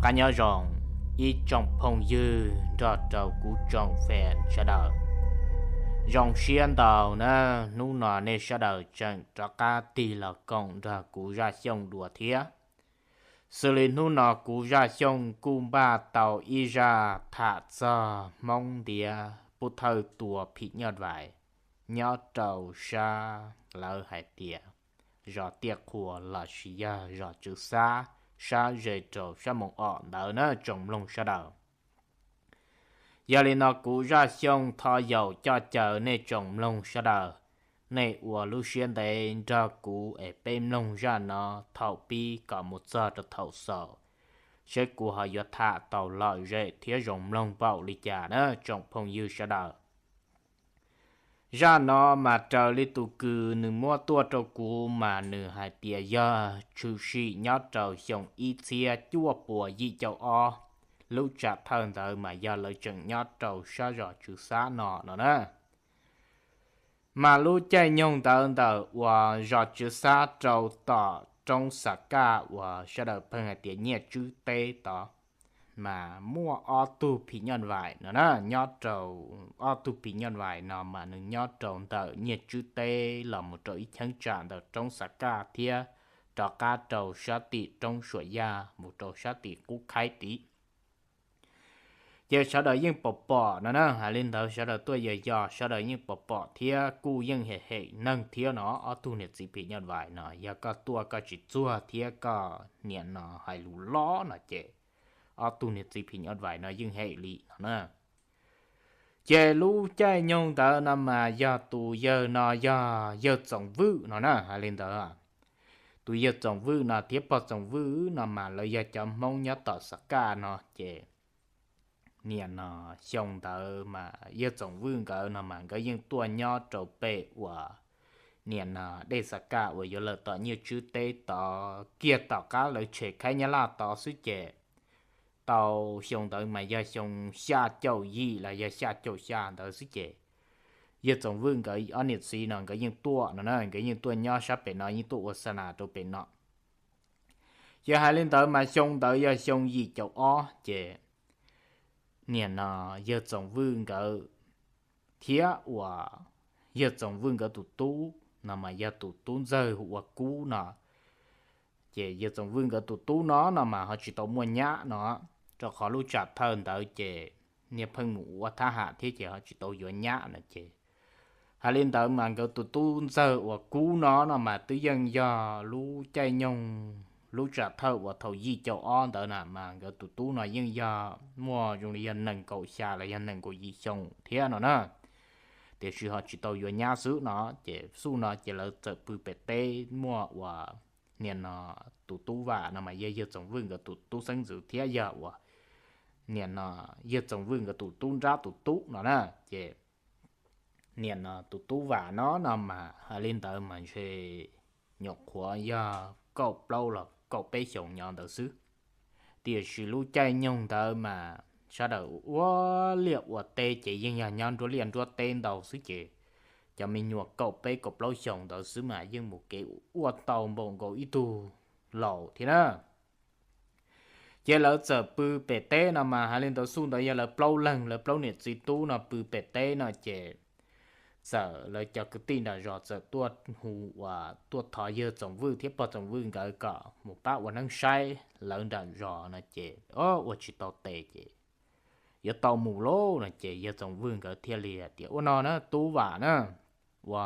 Qab nyob zoo ib tsoom phooj ywg nrog rau kuv tsoom fans sawv daws. Zoo siab ntau na, hnub no nej sawv daws tseem rov qab tig los koom nrog kuv Zaj Xyooj dua thiab. Xws li hnub no kuv Zaj Xyooj kuj npaj tau ib zaj tham txog Hmoob ntiav Pub Thawj tua phim nyuj vais nyob rau sab lawv hais tias zos Tiaj Qhua los sis yog zos Tswv Xab, sab ze rau sab moos os ntawd na tsoom mloog sawv daws. Yog li no kuv Zaj Xyooj thov yaum coj caw nej tsoom mloog sawv daws, nej ua lub siab ntev nrog kuv es peb mloog zaj no thaum pib kom mus txog rau thaum xaus, seb kuv ho yuav tham tau lom zem thiab zoo mloog npaum li cas na tsoom phooj ywg sawv daws. Zaj no mas raws li tus kws nws muab tuaj rau kuv mas nws hais tias yog tshwm sim nyob rau xyoo ib txhiab cuaj puas yim caum ob, lub tsam thawj ntawd mas yog lawv tseem nyob rau sab zos Tswv Xab no no na. Mas lub caij nyoog ntawd ntawm uas zos Tswv Xab rau tom roob Xav Kaj uas sawv daws pheej hais tias Nyiaj Tswb teb tod, mas muaj ob tug phim nyuj vais no na, nyob rau, ob tug phim nyuj vais no mas nws nyob rau ntawm Nyiaj Tswb teb los mus rau ib cheeb tsam ntawm roob Xav Kaj thiab rov qab rau sab tim roob Suam Yaj mus rau sab tim Qub Khaib tid. Ces sawv daws yeej pom pom no na, hais li ntawd sawv daws tuaj yos yos sawv daws yeej pom pom thiab kuj yeej hem hem neeg thiab no, ob tug niam txiv phim nyuj vais no yog koj tuaj koj tsis txuag thiab koj niam no hais lus lob no ces ob tug niam txiv phim nyuj vais no yeej hem li no na. Ces lub caij nyoog ntawd no mas yog tus yawg no yog yawg Txoom Vwj no na, hais li ntawd. Tus yawg Txoom Vwj no thiab pog Txoom Vwj no mas lawv yog cov Hmoob nyob tom Xav Kaj no ces niam no xyoo ntawd mas yawg Txoom Vwj nkawd no mas nkawd yeej tuaj nyob rau pem uas niam no dej Xav Kaj uas yuav lawm tom Nyiaj Tswb teb tod kiag tom qab lawv tshem Khaib Nyab Laj tod xwb ces tau xyoo ntawd mas yog xyoo xya caum yim los yog xya caum xya ntawd xwb ces yawg Txoom Vwj nkawd ob niam txiv no nkawd yeej tuaj no na, nkawd yeej tuaj nyob sab pem no, yeej tuaj ua xa nas rau pem no. Ces hais li ntawd mas xyoo ntawd yog xyoo yim caum ob ces niam no yawg Txoom Vwj nkawd thiab uas yawg Txoom Vwj nkawd tus tub no mas yog tus tub ntxawg hu ua Kub no. Ces yawg Txoom Vwj nkawd tus tub no no mas ho tsis tau muaj nyab no, rau qhov lub tsam thawj ntawd ces niag pheej mus ua thab ham thiab ces ho tsis tau yuav nyab no ces hais li ntawd mas nkawd tus tub ntxawg uas Kub no no mas twb yeej yog lub caij nyoog lub tsam thawj uas thaum yim caum ob ntawd na mas nkawd tus tub no yeej yog muaj zoo li yog nees nkaum xya los yog nees nkaum yim xyoo thiab no na. Tiam sis ho tsis tau yuav nyab xwb no ces xub no ces lawv txawm pw pem teb muaj uas niam no tus tub Vam no mas yog yawg Txoom Vwj nkawd tus tub xeeb ntxwv thiab yog uas niam no yawg Txoom Vwj nkawd tus tub nrab tus tub no na. Ces niam no tus tub Vam no no mas hais li ntawd mas ntshe nyuam qhuav yog kaum plaub los kaum peb xyoos nyob ntawd xwb. Tiam sis lub caij nyoog ntawd mas sawv daws ua liaj ua teb ces yeej yog nyob nruab liaj nruab teb ntau xwb ces cov me nyuam kaum peb kaum plaub xyoos ntawd xwb mas yeej mus kev ua tau npaum nkaus ib tug laus thiab na. Ces lawv txawm pw pem teb no mas hais li ntawd xub ntawd yog lawv plaub leeg, lawv plaub niam txiv tub no pw pem teb no ces txawm lawv cov kwv tij nram zos txawm tuaj hu uas tuaj thov yawg Txoom Vwj thiab pog Txoom Vwj nkawd kom mus pab ua neeb saib lawv nram zos no ces ua tsis tau tes ces yuav tau mus lauj no ces yawg Txoom Vwj nkawd thiaj li hais tias ua no na tub Vam na, ua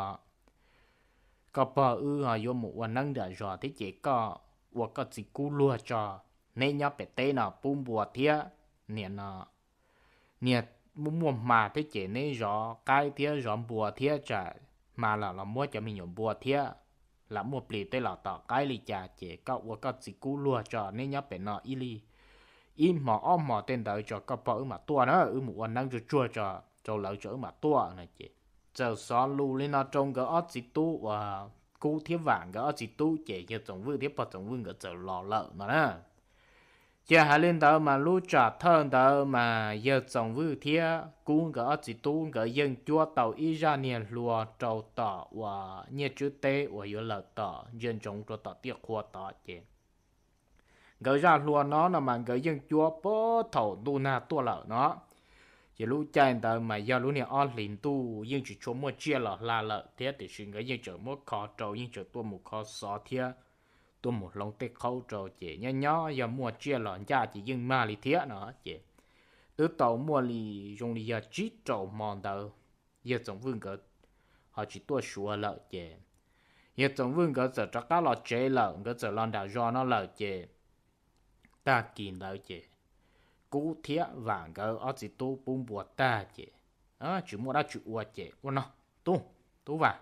koj pog wb ho yuav mus ua neeb nram zos thiab ces koj ua koj txiv kub luag tso, neb nyob pem teb no pub npua thiab niam no niag muaj muaj hma thiab ces neb zov qaib thiab zov npua thiab tsam hma los los muab cov me nyuam npua thiab lam muaj plis tej los tom qaib li cas ces koj ua koj txiv kub luag tso, neb nyob pem no ib li ib hmos ob hmos tej ntawd tso koj pog wb mam tuaj na, wb mus ua neeb tsuag tsuag tso rau lawv tso wb mam tuaj no ces txawm xov lus li no rau nkawd ob txiv tub uas Kub thiab Vam nkawd ob txiv tub ces yawg Txoom Vwj thiab pog Txoom Vwj nkawd txawm los lawm no na. Ces hais li ntawd mas lub tsam thawj ntawd mas yawg Txoom Vwj thiab Kub nkawd ob txiv tub nkawd yeej cuab tau ib zaj niag hlua rau tom uas Nyiaj Tswb teb uas yuav lawm tom ntsia ntsoov rau tom Tiaj Qhua tod ces nkawd zaj hlua no no mas nkawd yeej cuab puag thaum ntuj nag tuaj lawm no. Ces lub caij ntawd mas yog lub niag ob hlis ntuj yeej tsis tshua muaj tsiaj los hla lawm thiab, tiam sis nkawd yeej tseem muab kho rau, yeej tseem tuaj mus kho xov thiab tuaj mus hloov tej qhaub rau, ces nyob nyob yog muaj tsiaj los ncaj ces yeej mag li thiab no. Ces twb tau muaj li zoo li yog tsib rau hmo ntawd, yawg Txoov Vwj nkawd ho tsis tuaj Suav lawm ces yawg Txoov Vwj nkawd txawm rov qab los tsev lawm, nkawd txawm los nram zos no lawm ces tag kis ntawd ces Kub thiab Vam nkawd ob txiv tub pub npua tag ces tsis muaj dab tsi ua ces ua no, Tub, Tub Vam,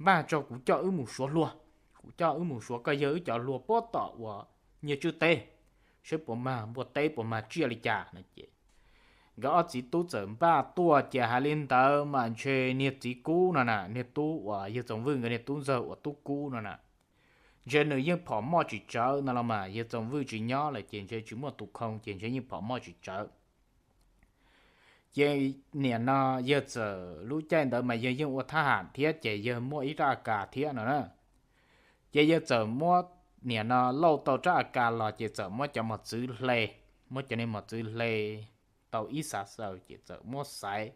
npaj tso kuv coj wb mus Suav hlua, kuv coj wb mus Suav koj yawg wb cov hlua puag tom uas nyiaj tswb teb, saib puas mag npua teb puas mag tsiaj li cas no ces nkawd ob txiv tub txawm npaj tuaj ces hais li ntawd mas ntshe niag txiv Kub no na, niag tub uas yawg Txoov Vwj nkawd niag tub ntxawg uas Tub Kub no na, ntshe nws yeej phom moj tsis tsawv no los mas yawg Txoov Vwj tsis nyob lawm ces ntshe tsis muaj tus khoo ces ntshe yeej phom moj tsis tsawv. Ces niam no yawg txawm lub caij ntawd mas yawg yeej ua thab ham thiab ces yawg muaj ib rab A kas thiab no na. Ces yawg txawm muab, niam no lauj tau rab A kas los ces txawm muab cov mos txwv hle, muab cov niag mos txwv hle tau ib xav xaws ces txawm muab xaiv,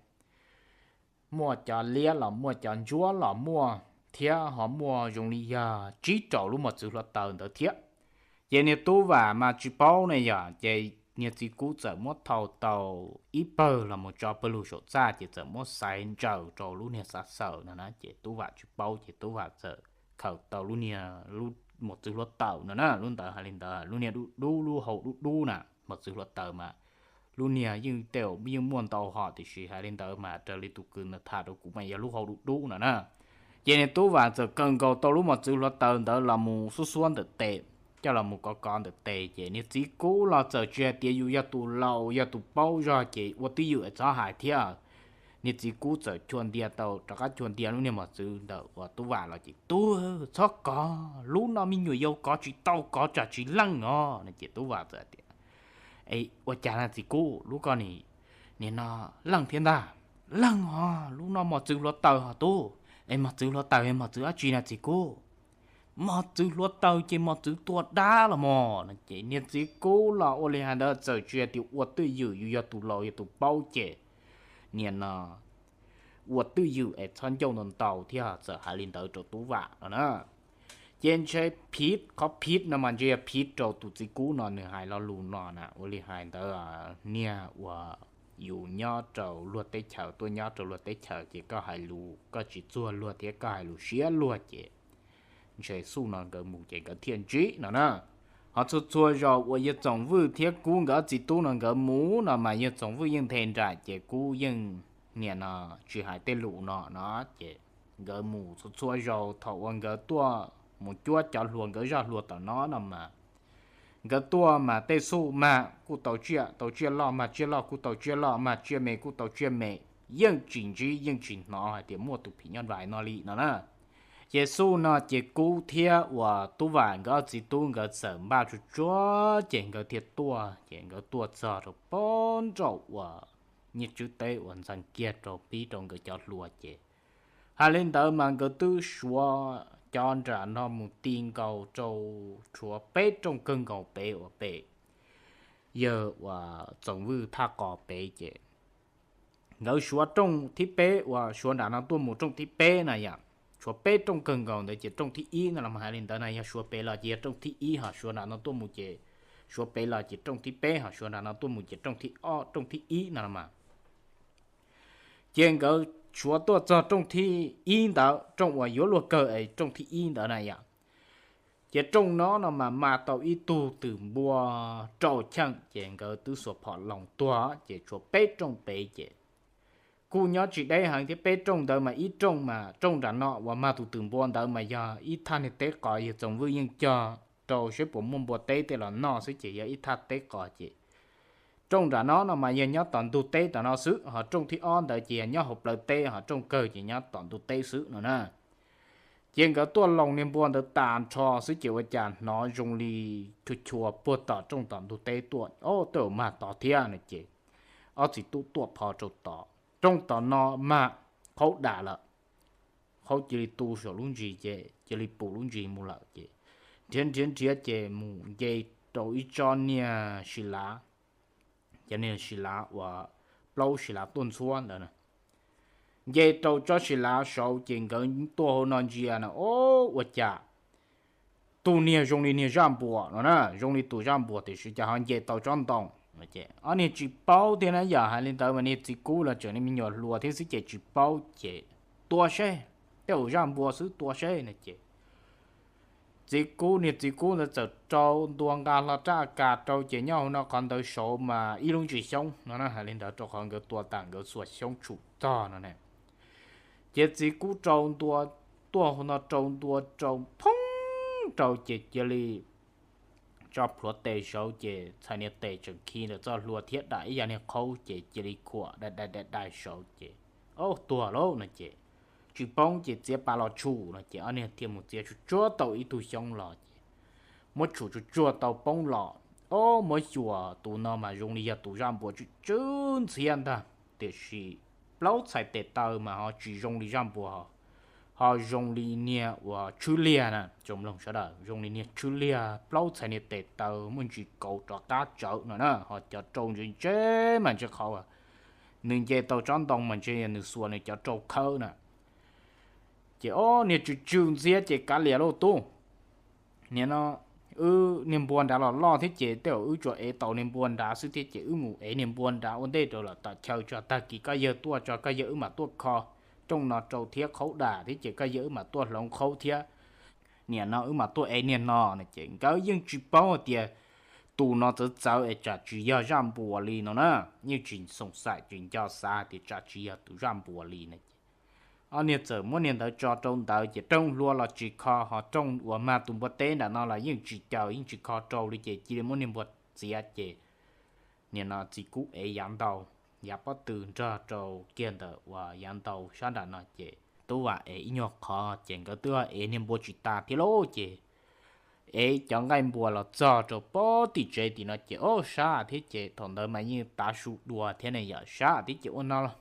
muaj cov liab los muaj, cov ntsuab los muaj, thiab ho muaj zoo li yog tsib rau lub mos txwv hluav taws ntawd thiab. Ces niag Tub Vam mas tsis paub ne yom, ces niag txiv Kub txawm muab thau tau ib pawg los mus tso pawg lug saum txaj ces txawm muab xaiv ntsaws rau lub niag xav xaws no na, ces Tub Vam tsis paub ces Tub Vam txawm khaws tau lub niag, lub mos txwv hluav taws no na, lub ntawd hais li ntawd lub niag dub dub, lub hau dub dub na, mos txwv hluav taws mas lub niag yeej tej yeej muaj ntau hom tiam sis hais li ntawd mas raws li tus kws ntawd tham rau kuv mas yog lub hau dub dub no na. Ces niag Tub Vam txawm khaws nkaus tau lub mos txwv hluav taws ntawd los mus xuab xuab ntawm tes, coj los mus kov kov ntawm tes ces niag txiv Kub los txawm tsis hais tias yus yog tus laus yog tus paub zog ces ua twj ywm es txhob hais thiab. Niag txiv Kub txawm chua ntia tau, rov qab chua ntia lub niag mos txwv ntawm uas Tub Vam los ces, Tub, txhob kov, lub no me nyuam yaus kov tsis tau, kov tsam tsis leej os no ces Tub Vam txawm tias, Ua cas na txiv Kub, lub ko nim, nim no leej thiab ntag? Leej os, lub no mos txwv hluav taws hos Tub. Es mos txwv hluav taws es mos txwv dab tsi na txiv Kub? Mos txwv hluav taws ces mos txwv tua dab los mos no ces niag txiv Kub los ua li hais ntawd txawm tsis hais tias ua twj ywm, yus yog tus laus yog tus paub ces niag no ua twj ywm es txhob ncauj ntau ntau thiab txawm hais li ntawd rau Tub Vam no na. Ces ntshe phiv, qhov phiv no mas ntshe yog phiv rau tus txiv Kub no nws hais lo lus no na, ua li hais ntawd niag uas yus nyob rau luag teb chaws tuaj nyob rau luag teb chaws ces koj hais lus koj tsis txuag luag thiab koj hais lus siab luag ces ntshe xuj no nkawd mus ces nkawd thiaj ntsib no na. Ho txhua txhua zaus uas yawg Txoov Vwj thiab Kub nkawd ob txiv tub no nkawd mus no mas yawg Txoov Vwj yeej nthe nraim ces Kub yeej niam no tsis hais tej lus no no ces nkawd mus txhua txhua zaus thaum uas nkawd tuaj mus cuab cov hluas nkawd zaj hlua tom no no mas nkawd tuaj mas tej xuj mag kuj tau tsiaj, tau tsiaj loj mag tsiaj loj, kuj tau tsiaj loj mag tsiaj me, kuj tau tsiaj me, yeej tsis ntsib yeej tsis hnov hais tias muaj tus phim nyuj vais no li no na. Ces xuj no ces Kub thiab uas Tub Vam nkawd ob txiv tub nkawd txawm npaj tsuag tsuag ces nkawd thiaj tuaj, ces nkawd tuaj txog rau pob nraum uas nyiaj tswb teb uas ntxeev kiag rau pib rau nkawd cov hluas ces hais li ntawd mas nkawd twb suav cov nram no mus ti nkaus rau tshuav peb rooj kawg nkaus pem uas pem yawg uas Txoov Vwj thaj qos pem ces nkawd suav rooj thib peb uas suav nram no tuaj mus rooj thib peb na yom. Tshuav peb rooj kawg nkaus ntawd ces rooj thib ib no los hais li ntawd na, yog suav pem los ces yog rooj thib ib, ho suav nram no tuaj mus ces suav pem los ces rooj thib peb, ho suav nram no tuaj mus ces rooj thib ob, rooj thib ib no los mas. Ces nkawd suav tuaj txog rooj thib ib ntawd, rooj uas yuav luag kawg es rooj thib ib ntawd na yom. Ces rooj no no mas mag tau ib tug twm npua rau cheej ces nkawd twb xuas phom loos tuag ces tshuav peb rooj pem ces kuj nyob tsis deb heev thiab. Peb rooj ntawd mas ib rooj mas rooj nram no uas mag tus twm npua ntawd mas yog ib thaj niag teb qos yawg Txoov Vwj yeej cog rau saib puas muaj npua teb tej los noj xwb ces yog ib thaj teb qos ces rooj nram no no mas yog nyob tom ntug teb tom no xwb, ho rooj thib ob ntawd ces yog nyob hauv plawv teb, ho rooj kawg ces nyob tom ntug teb xwb no na. Ces nkawd tuaj loos niag npua ntawd tas nrho xwb ces ua cas hnov zoo li chua chua puag tom rooj tom ntug teb tuaj, o, tej zaum mag tod thiab no ces ob txiv tub tuaj pho rau tod, rooj tom no mag qhaub dam lawm, qhaub cia li tu saum lub ntsis ces cia li pum lub ntsis mus lawm ces nrhiav nrhiav nrhiav ces mus nce rau ib tsob niag si lav, cov niag si lav uas plaub si lav tuaj ntxhuab ntawd na. Nce rau tsob si lav saud ces nkawd tuaj hauv no ntsia na, o, ua cas tus niag zoo li niag zaj npuas no na, zoo li tus zaj npuas tiam sis cas ho nce tau tsob ntoo. Ob niag tsis paub thiab na, yog hais li ntawd mas niag txiv kub los tseem niag me nyuam hluas thiab xwb ces tsis paub ces tua seb, tej zaum zaj npuas xwb, tua seb no ces txiv kub, niag txiv kub ntawd txawm rau ntua nqa hlo rab a kas rau ces nyob hauv no qhov ntawd saud mas ib lub ntsis xyoob no na, hais li ntawd rau qhov nkawd tua tas nkawd xuas xyoob tshum tog no ne. Ces txiv kub rau ntua, tuaj hauv no rau ntua rau phoob rau ces cia li tso plhuav tes saud ces txhais niag tes tseem khi ntawm txoj hlua thiab dam ib yam niag qhaub ces cia li khuam dai dai dai dai saud ces, o, tuag lauj no ces tsis poob ces txiav pas los tshum no ces ob niag thiaj mus txiav tsuag tsuag tau ib tug xyoob los ces muab tshum tsuag tsuag tau poob los, o, muab xyuas tus no mas zoo li yog tus zaj npuas tsw tsw ntxhiab ntag, tiam sis plaub txhais tes taw mas ho tsis zoo li zaj npuas, ho zoo li niag uas tshwb liag na, tsoom mloog sawv daws, zoo li niag tshwb liag plaub txhais niag tes taw muaj ntsis kauv rov qab tsawv no na, ho cov rau ntse ntse mas ntse qhov nws nce tau tsob ntoo mas ntshe nws xuas nws cov rau khawb na. Ces o, niag tsw tsw ntxhiab ces kav liam lauj tub, niag no, wb niag npua nrad los loj thiab ces tej zaum wb tsuas ev tau niag npua nrad xwb thiab ces wb mus ev niag npua nrad ua ntej rau lawm tom chaw tso, tag kis koj yawg tuaj tso koj yawg wb mam tuaj kho rooj no rau thiab qhaub dam thiab ces koj yawg wb mam tuaj hloov qhaub thiab, niam no wb mam tuaj ev niag no no ces nkawd yeej tsis paub hais tias tus no txawv txawv es tsam tsis yog zaj npuas li no na, yeej tsis xoom xaim tsis nco xav tias tsam tsis yog tus zaj npuas li no ces ob niag txawm muab niag ntawd tso rau ntawd ces rooj hlua los tsis kho, ho rooj uas mag tus npua teb nram no los yeej tsis caws yeej tsis kho rau li ces cia li muab niag npua txiav ces niag no txiv kub ev yav ntau, yav pob tw nrog rau kiag ntawm uas yav ntau sab nram no ces tub vam ev ib nyuag qhov ces nkawd twb ev niag npua tsis tas thiab lauj ces ev cov nqaij npua los txog rau pob tim tsev tim no ces o, sab thiab ces thaum ntawd mas yeej tav su dua thiab ne, yam sab thiab ces ua no los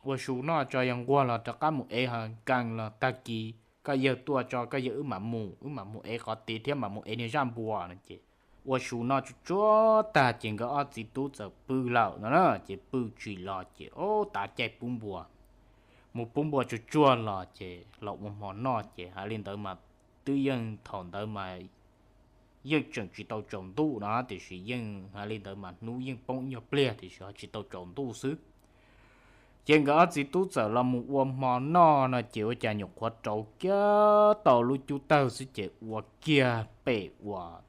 ua su noj tso yog nquag los rov qab mus ev ho nkees los tag kis koj yawg tuaj tso koj yawg wb mam mus, wb mam mus ev qhov tid thiab mam mus ev niag zaj npua no ces ua su noj tsuag tsuag tag ces nkawd ob txiv tub txawm pw lawm no na ces pw tsis los ces o, tav caij pub npua, mus pub npua tsuag tsuag los ces los ua hmo noj ces hais li ntawd mas twb yeej thaum ntawd mas yeej tseem tsis tau tsaus ntuj no tiam sis yeej hais li ntawd mas hnub yeej poob ib nyuag pliag tiam sis ho tsis tau tsaus ntuj xwb. Ces nkawd ob txiv tub txawm los mus ua hmo noj no ces ua cas nyuam qhuav rauv kiag tau lub cub tawg xwb ces ua kiag pem uas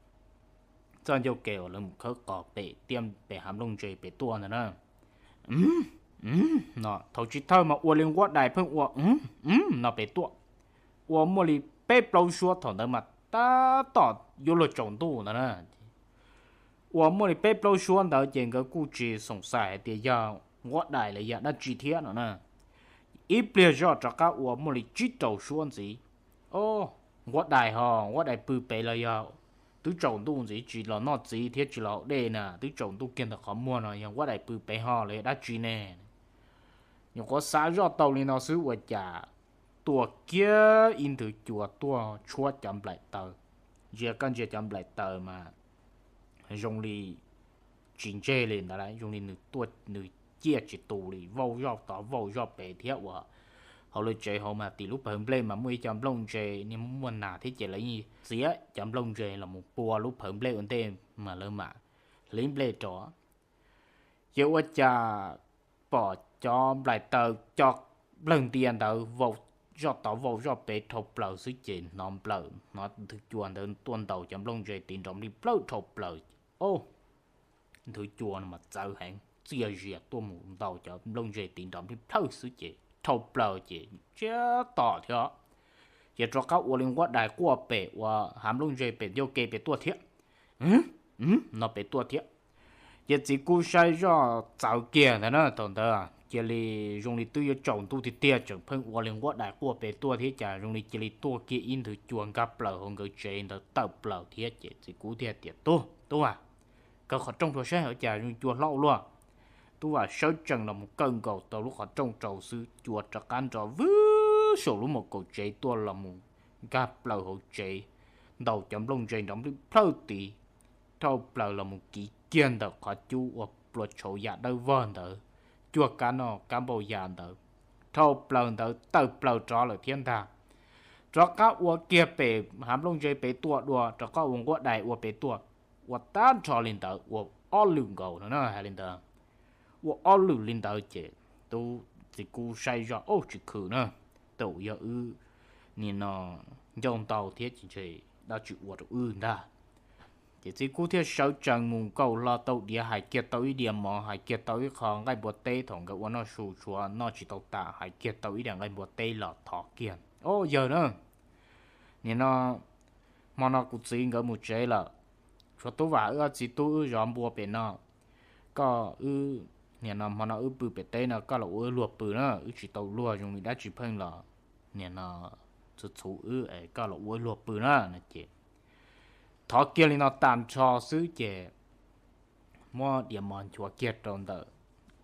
txoj ncauj ke uas lawv mus khawb qos pem tiaj pem hav nplooj ntse pem tuaj ntag na. No thaum chiv thawj mas ua li nquab dais pheej ua no pem tuaj, ua muaj li peb plaub suab thaum ntawd mas tab tom yuav luag tsaus ntuj ntawd na. Ua muaj li peb plaub suab ntawd ces nkawd kuj tsis xoom xaim hais tias yog nquab dais los yog dab tsi thiab no na. Ib pliag zoj rov qab ua muaj li tsib rau suab ntxiv. O, nquab dais ho, nquab dais pw pem los yog twb tsaus ntuj ntxiv tsis los noj txiv thiab tsis los haus dej na, twb tsaus ntuj kiag ntawm qhov muag no yog nquab dais pw pem ho los yog dab tsi ne? Nyuam qhuav xav zoj tau li no xwb ua cas tua kiag ib nthwv cua tuaj tshuab cov nplaim taws. Ntsia koj ntsia cov nplaim taws mas zoo li tsis ntseg li ntawd lauj, zoo li nws tuaj nws ciaj tsis tu li, vau zoj tod vau zoj pem thiab uas hauv lawv tsev hauv mas tim lub pawg nplej mas muaj ib co nplooj ntse, niag muaj nas thiab ces lawv yeej txiav cov nplooj ntse los mus pua lub pawg nplej ua ntej mas lawv mam hliv nplej rau. Ces ua cas pom cov nplaim taws co nplawg ntia ntawd vau zoj tod vau zoj pem dhau plaws xwb ces hnov nplawm, hnov nthwv cua ntawd tuaj ntaus cov nplooj ntse tiv nrov nplij plawj dhau plaws. O, nthwv cua no mas txawv heev, txiaj zias tuaj mus ntaus cov nplooj ntse tiv nrov nplij plawj xwb ces dhau plaws ces tsiab tom thiab. Ces rov qab ua li nquab dais quaj pem uas hav nplooj ntse pem ncauj ke pem tuaj thiab. No pem tuaj thiab. Ces txiv kub saib zoj txawv kiag ntawd na, thaum ntawd cia li zoo li twb yuav tsaus ntuj tiag tiag tseem pheej ua li nquab dais quaj pem tuaj thiab cas zoo li cia li tuaj kiag ib nthwv cua nkag plaws hauv nkawd tsev ntawd tawm plaws thiab ces txiv kub thiaj tias, Tub, tub a, kaw qhov rooj rau saib hauv cas zoo cua hlob ua luaj. Tub vam sawv tsees los mus kaw nkaus tau lub qhov rooj rau xwb cua rov qab nrov vwb saum lub mos kaum tsev tuaj los mus nkag plaws hauv tsev, ntaus cov nplooj ntse nrov nplij plawj tid. dhau plaws los mus kiv kiag ntawm qhov cub ua plua tshauv yam dawb vog ntawd, cuag kab noj kab npau yas ntawd, dhau plaws ntawd tawm plaws rov lawm thiab ntag. Rov qab ua kiag pem hav nplooj ntse pem tuaj dua, rov qab ua nquab dais ua pem tuaj, ua tag nrho li ntawd ua ob lwm nkaus no na, hais li ntawd. Ua ob lwm li ntawd ces tub txiv kub saib zoj, ub, tsis khwm na, thaum yog wb nim no ncauj ntau thiab ces ntshe dab tsi ua rau wb ntag. Ces txiv kub thiaj sawv tsees mus nkaum hlo tau diav, hais kiag tau ib diav mov, hais kiag tau ib qho nqaij npua teb, thaum nkawd ua noj su tshuav noj tsis tau tas, hais kiag tau ib diav nqaij npua teb los thov kiag, Au yawg na, nim no hmo no kuv txiv nkawd mus tsev lawm, tshuav Tub Vam wb ob txiv tub wb zov npua pem no. Koj wb, nim no hmo no wb pw pem teb no, koj los ua wb luag pw na, wb tsis tau luag zoo li dab tsi pheej los nim no txhub txhub wb es koj los ua wb luag pw na no ces thov kiag li no tag nrho xwb ces muab diav mov nchuav kiag rau ntawm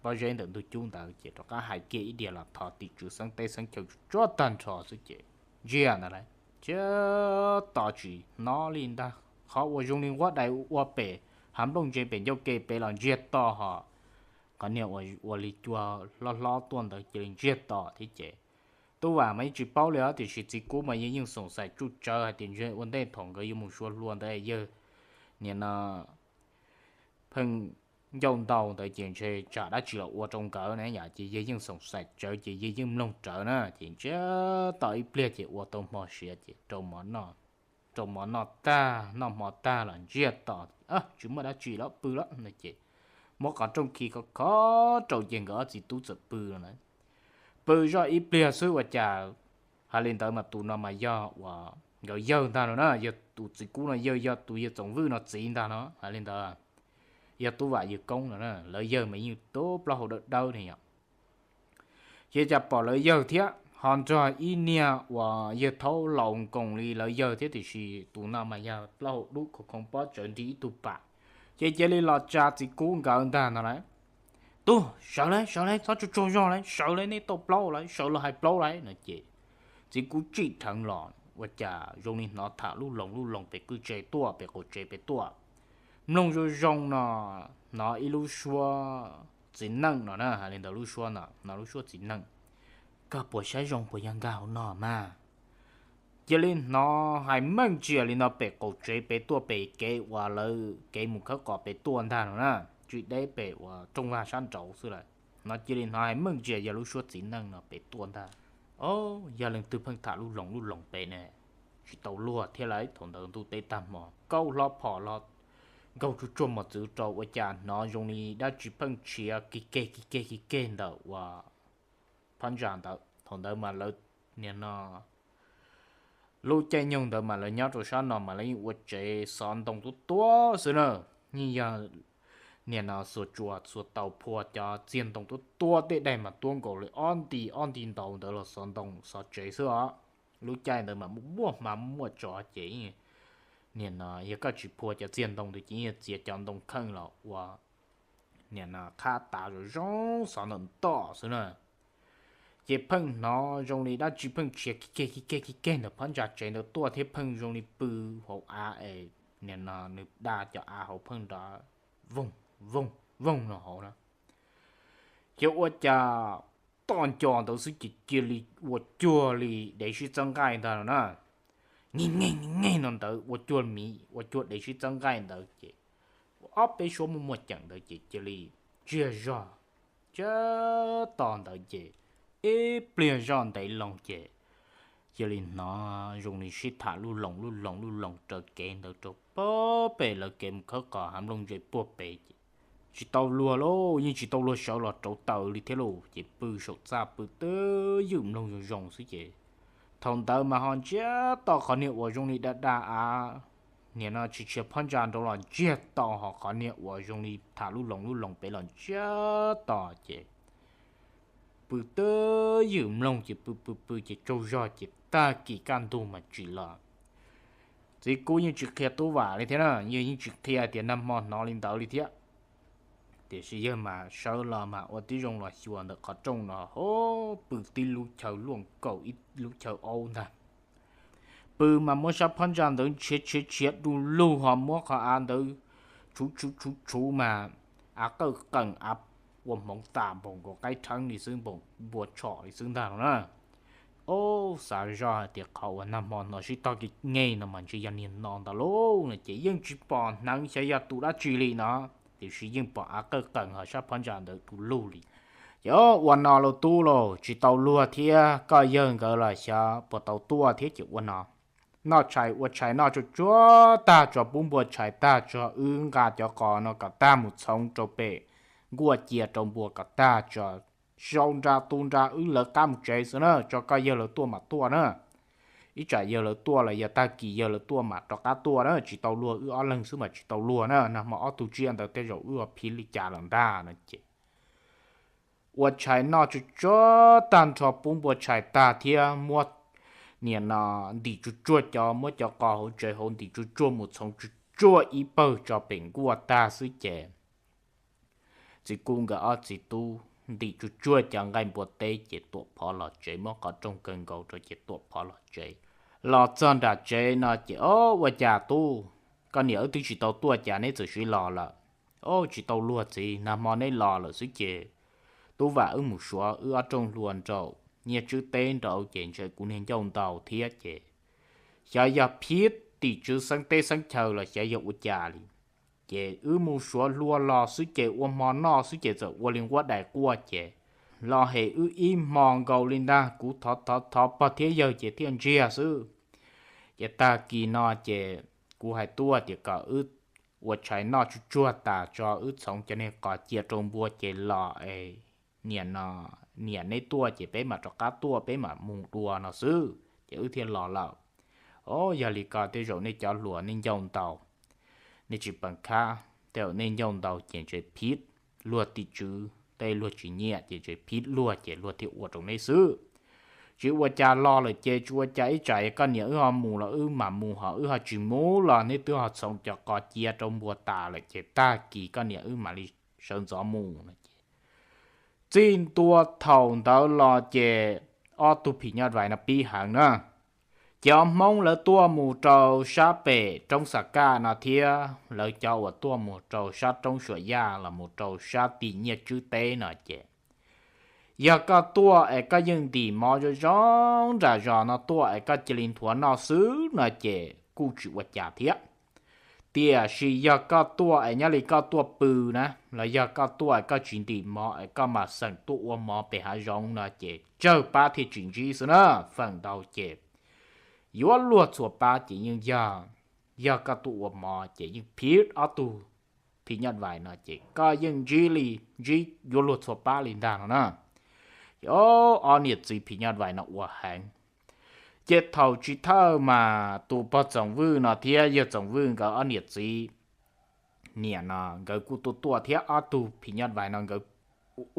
pob zeb ntawm ntug cub ntawd ces rov qab hais kiag ib diav los thov tim tswv xeeb teb xeeb chaw tsuag tag nrho xwb ces ntsiag ntag lauj. Ntsiag to tsis hnov li ntag, qhov uas zoo li nquab dais ua pem hav nplooj ntse pem ncauj ke pem los ntsiag to hos qhov niag ua li cua hlob hlob tuaj ntawd cia li ntsiag to thiab ces Tub Vam mas yeej tsis paub li os, tiam sis txiv kub mas yawg yeej xoom xaim tsuj tsawv hais tias ntshe ua ntej thaum nkawd yuav mus sua hlua ntawd yawg nim no pheej ncauj ntau ntawd ces ntshe tsam dab tsi los ua rau nkawd na yom, ces yawg yeej xoom xaim tsawv ces yawg yeej mloog rawv na ces ntsiag to ib pliag ces ua tau hmo siav ces rau mov noj tag noj hmo tag los ntsiag to, tsis muaj dab tsi los pw lawm no ces muab qhov rooj khi khov khov rau ces nkawd ob txiv tub txawm pw no na. Pw zoj ib pliag xwb ua cas, hais li ntawd mas tus no mas yog uas nkawd yawg ntag no na, yog tus txiv kub no yawg, yog tus yawg Txoov Vwj no txiv ntag no, hais li ntawd yog Tub Vam yawg koob no na, lawv yawg mas yeej tub plaub hau dawb dawb ne yom. Ces cas pom lawv yawg thiab ho nrog ib niag uas yawg thaub laus nkoos li lawv yawg thiab tiam sis tus no mas yog plaub hau dub khov khoo pob tsawv nrig ib tug pam. Ces cia li los tsa txiv kub nkawd ntag no lauj. Tub, sawv lauj, sawv lauj, txhob tsuag tsuag zog lauj, sawv lauj, nej tau plaub lauj, sawv los hais plaub lauj no ces txiv kub tsim dheev los ua cas zoo li hnov tham lub loos lub loos pem kwj tse tuaj, pem qaum tsev pem tuaj. Mloog zoo zoo no hnov ib lub suab txiv neej no na, hais li ntawd lub suab no hnov lub suab txiv neej. Koj puas saib zoo puas yog nkag hauv no mas? Cia li hnov hais meej ntsia li no pem qaum tsev pem tuaj, pem kev uas lawv kev mus khawb qos pem tuaj ntag no na, tsis deb pem uas rooj vag sab nraud xwb lawm. No cia li hnov hais meej ntsia yog lub suab txiv neej no pem tuaj ntag. O, yog leej twg pheej tham lub loos lub loos pem ne, tsis tau luag thiab lauj. Thaum ntawd ntuj teb tag hmo kaub hlob phom los nkaug tsuag tsuag mos txwv rau ua cas hnov zoo li dab tsi pheej tshiav kig keg kig keg kig keg ntawm uas phab ntsa ntawd. Thaum ntawd mas lawv, nim no lub caij nyoog ntawd mas lawv nyob rau sab no mas lawv yeej ua tsev xov ntoo tuab tuab xwb na. Yeej yog nim no xuas tsuas xuas taus phua cov txiag ntoo tuab tuab tej daim mas tuab nkaus li ob nti ob nti ntau ntawd los xov ntoo xov tsev xwb os. Lub caij ntawd mas muaj hma muaj tsov ces nim no yog koj tsis phua cov txiag ntoo ntawd ces yeej txiav cov ntoo kheej los ua nim no qhab tav zoo zoo xov ntawm ntoj xwb na. Ces pheej hnov zoo li dab tsi pheej tshiav kig keg kig keg kig keg ntawm phab ntsa tsev ntawd tuaj thiab pheej zoo li pw hauv av es nim no nws da cov av hauv pheej nrov voog voog voog no hauv na. Ces ua cas toj nco ntawd xwb ces cia li ua cuag li dev sib txawb nqaij ntag no na. Nge nge nge no ntawd ua cuag miv ua cuag dev sib txawb nqaij ntawd ces ua ob peb suab muaj muaj ceem ntawd ces cia li ntsiag zog. Ntsiag to ntawd ces ib pliag zoj ntev loo ces cia li hnov zoo li sib tham lub loos lub loos lub loos raws kev ntawd rau pem lawv kev mus khawb qos hav nplooj ntse puag pem ces tsis tau luag lauj, yeej tsis tau luag sawv los rauv taws li thiab lauj. Ces pw saum txaj pw twb ywm mloog zoo zoo xwb ces thaum ntawd mas ho ntsiag to qhov niag uas zoo li da da av, nim no tsis tshiav phab ntsa nraud los ntsiag to, ho qhov niag uas zoo li tham lub loos lub loos pem los ntsiag to ces pw twb ywm mloog ces pw pw pw ces tsaug zog ces tag kis kaj ntug mas tsim los. Txiv kub yeej tsis qhia Tub Vam li thiab na, yawg yeej tsis qhia tias nag hmo hnov li ntawd li thiab. Tiam sis yawg mas sawv los mas ua tib zoo los xyuas ntawm qhov rooj no, ho pw tib lub chaw luaj nkaus ib lub chaw aub ntag. Pw mas muab sab phab ntsa ntawd ntshiav tshiav tshiav du lug, ho muab qhov av ntawd tshuv tshuv tshuv tshuv mas av qawj qees av ua hmoov tas npaum nkaus qaib rheeb li xwb, npaum npua tshom li xwb ntag no na. Ob, xav zoj hais tias qhov uas nag hmo hnov sib tog kev nge no mas ntshe yog niag no ntag lauj no ces yeej tsis pom hneev xyov yog tus dab tsi li no, tiam sis yeej pom av qawj qees ho sab phab ntsa ntawd du lug li. Ces ua no lauj tub lauj, tsis tau luag thiab koj yawg nkawd los xyov puas tau tuaj thiab ces ua no, noj tshais ua tshais noj tsuag tsuag tag tso pub npua tshais tag tso wb nqa cov qos no kom tag mus txhoov rau pem nkuaj cia rau npua kom tag tso, sau nra tu nra wb lawv qab mus tsev xwb na, tso koj yawg lawv tuaj mam tuaj na. Ib tsam yawg lawv tuaj los yog tag kis yawg lawv tuaj mam rov qab tuaj na, tsis tau luag wb ob leeg xwb mas tsis tau luag na, nag hmo ob tug tsiaj ntawd tej zaum wb ua phiv li cas lawm ntag no ces ua tshais noj tsuag tsuag tag nrho pub npua tshais tag thiab muab niam no ntim tsuag tsuag cov, muab cov qos hauv tsev hauv ntim tsuag tsuag mus txhoov tsuag tsuag ib pawg tso pem nkuaj tag xwb ces txiv kuj nkawd ob txiv tub ntim tsuag tsuag cov nqaij npua teb ces tuam phov los tsev, muab qhov rooj kaw nkaus rau ces tuam phov los tsev. Los txog nram tsev no ces, Ob, ua cas tub, koj niam wb twb tsis tau tuaj cas neb txawm siv los lawm? Ob, tsis tau luag txiv, nag hmo neb los lawm xwb ces tub vam wb mus suav wb ob rooj hlua nraum Nyiaj Tswb teb nraud ces ntshe kuv niag ncauj ntaus thiab ces xyov yog phiv tim tswv xeeb teb xeeb chaw los xyov yog ua cas li. Ces wb mus suav hlua los xwb ces ua hmo noj xwb ces txawm ua li nquab dais quaj ces los hem wb ib hmo nkaus li ntag, kuv thov thov thov pog thiab yawg ces thiaj ntsiag xwb. Ces tag kis no ces kuv hais tuaj tias kom wb ua tshais noj tsuag tsuag tas tso wb txhoov cov niag qos cia rau npua ces los es niam no, niam neb tuaj ces peb mam rov qab tuaj peb mam mus dua no xwb ces wb thiaj los lawm. Ob, yog li ko tej zaum nej cov hluas nej ncauj ntaus, nej tsis peem khab, tej zaum nej ncauj ntaus ces ntshe phiv luag tim tswv tej, luag tsis nyiam ces ntshe phiv luag ces luag thiaj ua rau neb xwb. Tsis ua cas los lawm ces tsis ua cas, ib tsam koj niam wb ho mus los wb mam mus, ho wb ho tsis mus los neb twb ho txhoov cov qos cia rau npua tas lawm ces tag kis koj niam wb mam li sawv ntxov mus no ces txij ntua thaum ntawd los ces ob tug phim nyuj vais no pib heev na. Cov Hmoob lawv tuaj mus rau sab pem roob Xas Kaj no thiab lawv cov uas tuaj mus rau sab roob Suam Yaj los mus rau sab tim Nyiaj Tswb teb no ces yog koj tuaj es koj yeej ntim mov zoo zoo nram zos no tuaj es koj cia li nthuav noj xwb no ces kuj tsis ua cas thiab. Tiam sis yog koj tuaj es nyob li koj tuaj pw na, los yog koj tuaj es koj tsis ntim mov es koj mam xeem tuaj ua mov pem hav zoov no ces tsawg pab thiaj tsis ntsib xwb na. Feem ntau ces yuav luag txhua pab ces yeej yog, yog koj tuaj ua mov ces yeej phiv ob tug phim nyuj vais no ces koj yeej ntsib li, ntsib yuav luag txhua pab li ntag no na. Ces ob niam txiv phim nyuj vais no ua heev. Ces thaum chiv thawj mas tus pog Txoom Vwj no thiab yawg Txoom Vwj nkawd ob niam txiv niam no nkawd kuj tuaj tuaj thiab ob tug phim nyuj vais no nkawd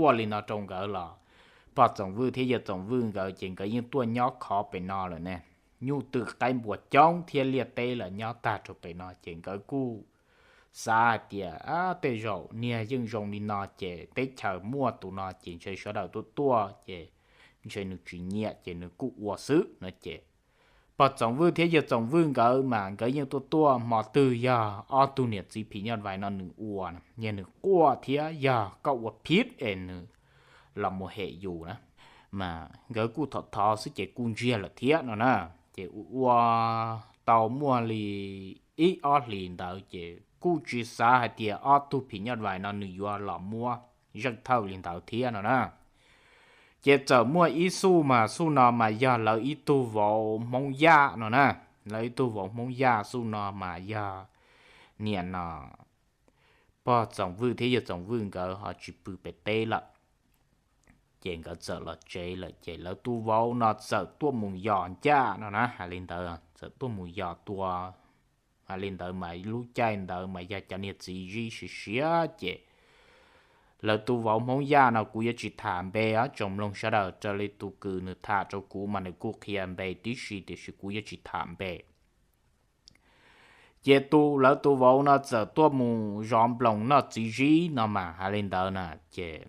ua li no rau nkawd los pog Txoom Vwj thiab yawg Txoom Vwj nkawd ces nkawd yeej tuaj nyob khov pem no lawm ne. Nyuj twm qaib npua coob thiab liaj teb lawm nyob tag rau pem no ces nkawd kuj xav hais tias tej zaum niag yeej zoo li no ces teb chaws muaj tus no ces ntshe sawv daws tuaj tuaj ces ntshe nws tsis nyiam ces nws kuj ua xwb no ces pog Txoom Vwj thiab yawg Txoom Vwj nkawd mas nkawd yeej tuaj tuaj hmo twg yog ob tug niam txiv phim nyuj vais no nws ua, yog nws quaj thiab yog koj ua phiv es nws los mus hem yus na, mas nkawd kuj thov thov xwb ces kuj ntsiag lawm thiab no na. Ces ua tau muaj li ib ob hlis ntawd ces kuj tsis xav hais tias ob tug phim nyuj vais no nws yuav los muab zeej thawj li ntawd thiab no na. Ces txawm muaj ib xuj mas xuj no mas yog lawv ib tug vauv Hmoob Yaj no na. Lawv ib tug vauv Hmoob Yaj xuj no mas yog niam no pog Txoom Vwj thiab yawg Txoom Vwj nkawd ho tsis pw pem teb lawm. Ces nkawd txawm los tsev lawm ces lawv tus vauv no txawm tuaj mus yos ncaj no na, hais li ntawd txawm tuaj mus yos tua. Hais li ntawd mas lub caij ntawd mas yog cov niag txiv zib siav siav ces lawv tus vauv Hmoob Yaj no kuv yuav tsis tham npe os tsoom mloog sawv daws, raws li tus kws nws tham rau kuv mas nws kuj qhia npe tib si tiam sis kuv yuav tsis tham npe. Ces tus lawv tus vauv no txawm tuaj mus zov nploos noj txiv zib no mas hais li ntawd na, ces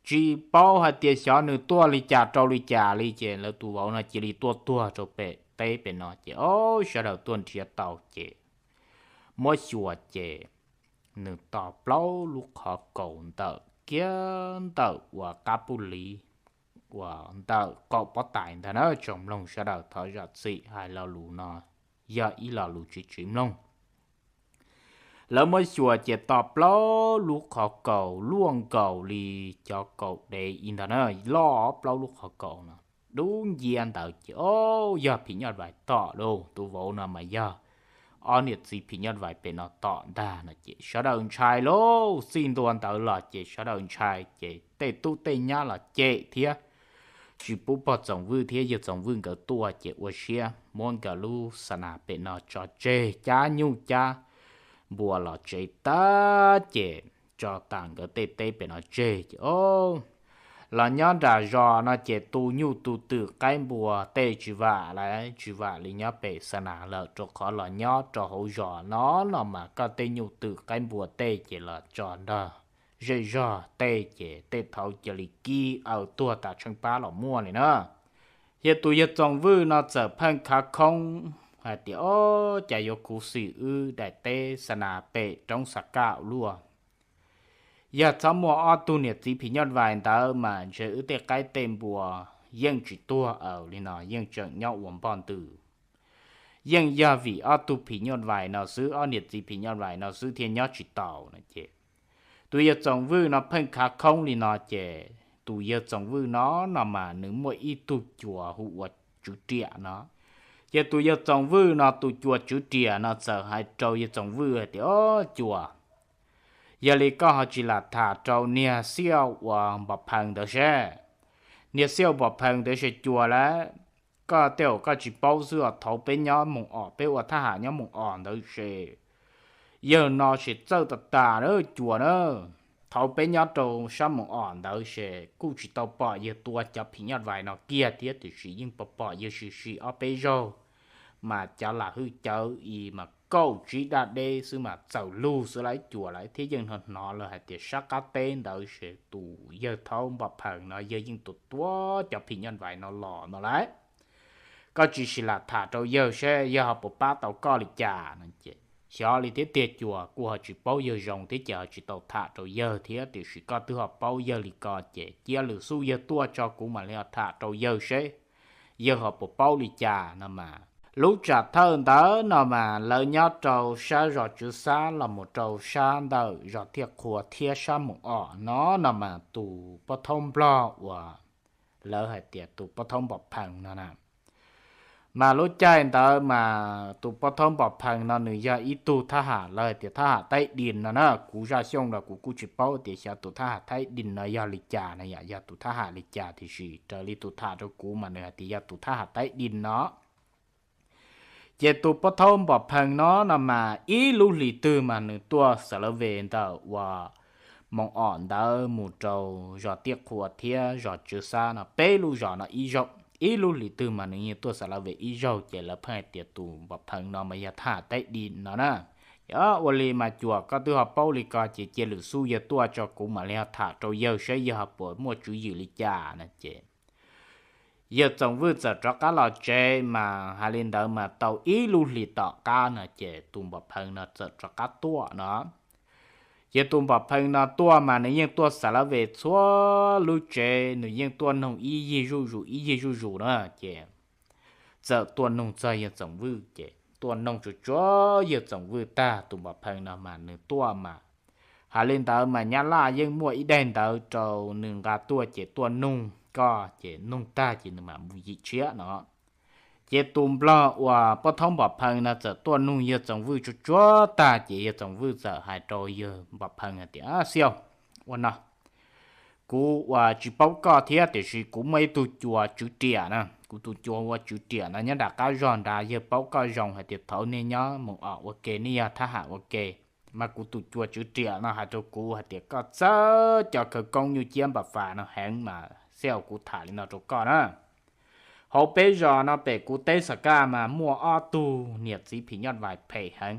tsis paub hais tias xyov nws tuaj li cas rau li cas li ces lawv tus vauv no cia li tuaj tuag rau pem teb pem no ces ob sawv daws tuaj nrhiav tau ces muab xyuas ces nws tos plaub lub qhov kaus ntawm kiag ntawm uas qab puj liv uas ntawm qaum pob tais ntag na. Tsoom mloog sawv daws thov zam txim hais lo lus no yog ib lo lus tsis tsim mloog. Lawv muab xyuas ces tos plaub lub qhov kaus luaj nkaus li cov kaus dev ib ntag na, loj plaub lub qhov kaus no. Dub ncia ntawd ces o, yog phim nyuj vais tom lauj, tus vauv no mas yog ob niam txiv phim nyuj vais pem no tom ntag no ces sawv daws ntshai lauj. Txij ntua ntawd los ces sawv daws ntshai ces tej tub tej nyab los cem thiab, tsis pub pog Txoom Vwj thiab yawg Txoom Vwj nkawd tuaj ces ua siab muab nkawd lub xa nas pem no tso tseg, cab nyuj cab npua los tsev tag ces tso tas nkawd tej teb pem no tseg ces o, los nyob nram zos no ces tu nyuj tu twm qaib npua tej tsis vam lawm, tsis vam li nyob pem xa nas lawm, rau qhov los nyob rau hauv zos no no mas koj tej nyuj twm qaib npua tej ces los tso nrog zej zog tej ces tej thaud cia li kib aws tuag tas tsheej pab los muaj li na. Ces tus yawg Txoom Vwj no txawm pheej khav khoob hais tias o, cas yuav khuv xim wb daim teb xa nas pem roob Xav Kaj ua luaj. Yog txhob muaj ob tug niam txiv phim nyuj vais ntawd mas ntshe wb tej qaib tej npua yeej tsis tuag aws li no, yeej tseem nyob ua npoj ntws. Yeej yog vim ob tug phim nyuj vais no xwb, ob niam txiv phim nyuj vais no xwb thiaj nyob tsis taus no ces tus yawg Txoom Vwj no pheej khav khoob li no ces tus yawg Txoom Vwj no no mas nws muaj ib tug cuas hu ua Tswv Riam no. Ces tus yawg Txoom Vwj no tus cuas Tswv Riam no txawm hais rau yawg Txoom Vwj hais tias o, cuas, yog li koj ho tsis lam tham rau niag Xiaj uas Npom Phees ntawd seb, niag Xiaj Npom Phees ntawd seb cuas lawm. Koj tej zaum koj tsis paub xwb os, thaud peb nyob Moos Om, peb ua thab ham nyob Moos Om ntawd seb, yawg no seb txawj tas tas na cuas na. Thaud peb nyob rau sab Moos Om ntawd seb kuj tsis tau pom yawg tua cov phim nyuj vais no kiag thiab, tiam sis yeej pom pom yawg sim sim ob peb zaug mas cov lam hwj cawv i mas kaum tsib daj deb xwb mas txaus lug xwb lawm cuas lawm, thiab yeej hnov hnov lawv hais tias sab qab teb ntawd seb tus yawg thaub Npom Phees no yawg yeej tua tua cov phim nyuj vais no los no lawm. Koj tsis sim lam tham rau yawg seb yawg ho puas pab tau koj li cas no ces xyov li thiab tiag, cuas kuj ho tsis paub yawg zoo thiab ces ho tsis tau tham rau yawg thiab, tiam sis koj twb ho paub yawg li ko ces cia lwm xub yawg tuaj tso kuv mam li ho tham rau yawg seb yawg ho puas paub li cas no mas. Lub tsam thawj ntawd no mas lawv nyob rau sab zos Tswv Xab los mus rau sab ntawm zos Tiaj Qhua thiab sab Moos Om no no mas tus pov thawj Nplog uas lawv hais tias tus pov thawj Npom Phees no na, mas lub caij ntawd mas tus pov thawj Npom Phees no nws yog ib tug thab ham, lawv hais tias thab ham Taib Dis no na. Kuv Zaj Xyooj los kuv kuj tsis paub tias xyov tus thab ham Taib Dis no yog li cas no, yog tus thab ham li cas, tiam sis raws li tus tham rau kuv mas nws hais tias yog tus thab ham Taib Dis no. Ces tus pov thawj Npom Phees no no mas ib lub hlis twg mas nws tuaj Xav Lav Ves ntawm uas Moos Om ntawd mus rau zos Tiaj Qhua thiab zos Tswv Xab no peb lub zos no ib zaug, ib lub hlis twg mas nws yeej tuaj Xav Lav Ves ib zaug, ces lawv pheej hais tias tus Npom Phees no mas yog thab ham Taib Dis no na. Ua li mas cuas koj twb ho paub li ko ces cia lwm xub yawg tuaj tso kuv mam li ho tham rau yawg seb yawg ho puas muaj tswv yim li cas no ces yawg Txoom Vwj txawm rov qab los tsev mas hais li ntawd mas tau ib lub hlis tom qab no ces tus Npom Phees no txawm rov qab tuaj no. Ces tus Npom Phees no tuaj mas nws yeej tuaj Xav Lav Ves txhua lub tsev, nws yeej tuaj noog ib yig zuj zus ib yig zuj zus na ces txawm tuaj noog txog yawg Txoom Vwj ces tuaj noog tsuas tsuav yawg Txoom Vwj tag, tus Npom Phees no mas nws tuaj mas hais li ntawd mas Nyab Laj yeej muaj ib daim ntawv rau nws nqa tuaj ces tuaj noog koj ces noog tag ces nws mam mus yim tshiab no. Ces tus Nplog uas pov thawj Npom Phees no txawm tuaj noog yawg Txoom Vwj tsuas tsuav tag ces yawg Txoom Vwj txawm hais rau yawg Npom Phees hais tias, Xiaj, ua no, kuv uas tsis paub koj thiab tiam sis kuv muaj ib tug cuas Tswv Riam na, kuv tus cuas ua Tswv Riam no nyob nram qab zog nrad, yawg paub koj zoo hais tias thaud nej nyob Moos Om ua ke, nej yog thab ham ua ke, mas kuv tus cuas Tswv Riam no hais rau kuv hais tias koj txawj cov khawv koob nyuj ciab npam fas no heev mas Xiaj, kuv tham li no rau koj na. Hauv peb zos no pem kuv teb Xav Kaj mas muaj ob tug niam txiv phim nyuj vais phem heev,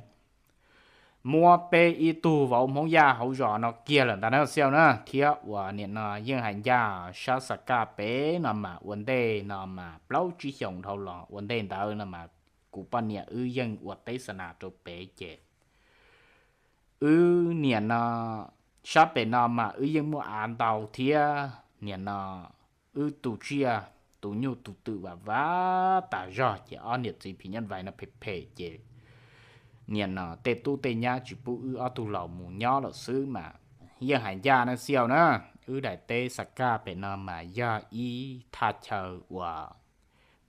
muab peb ib tug vauv Hmoob Yaj hauv zos no kiag lawm ntag na Xiaj na, thiab uas nim no yeej hais ncaj sab Xav Kaj pem no mas ua ntej no mas plaub tsib xyoos dhau los ua ntej ntawd no mas kuv poj niam wb yeej ua teb xa nas rau pem ces Wb niam no sab pem no mas wb yeej muaj av ntau thiab, niam no wb tu tsiaj tu nyuj tu twm vam vam tas zog ces ob niam txiv phim nyuj vais no phem phem ces niam no tej tub tej nyab tsis pub wb ob tug laus mus nyob lawm xwb mas yeej hais ncaj na xiau na. Wb daim teb Xav Kaj pem no mas yog ib thaj chaw uas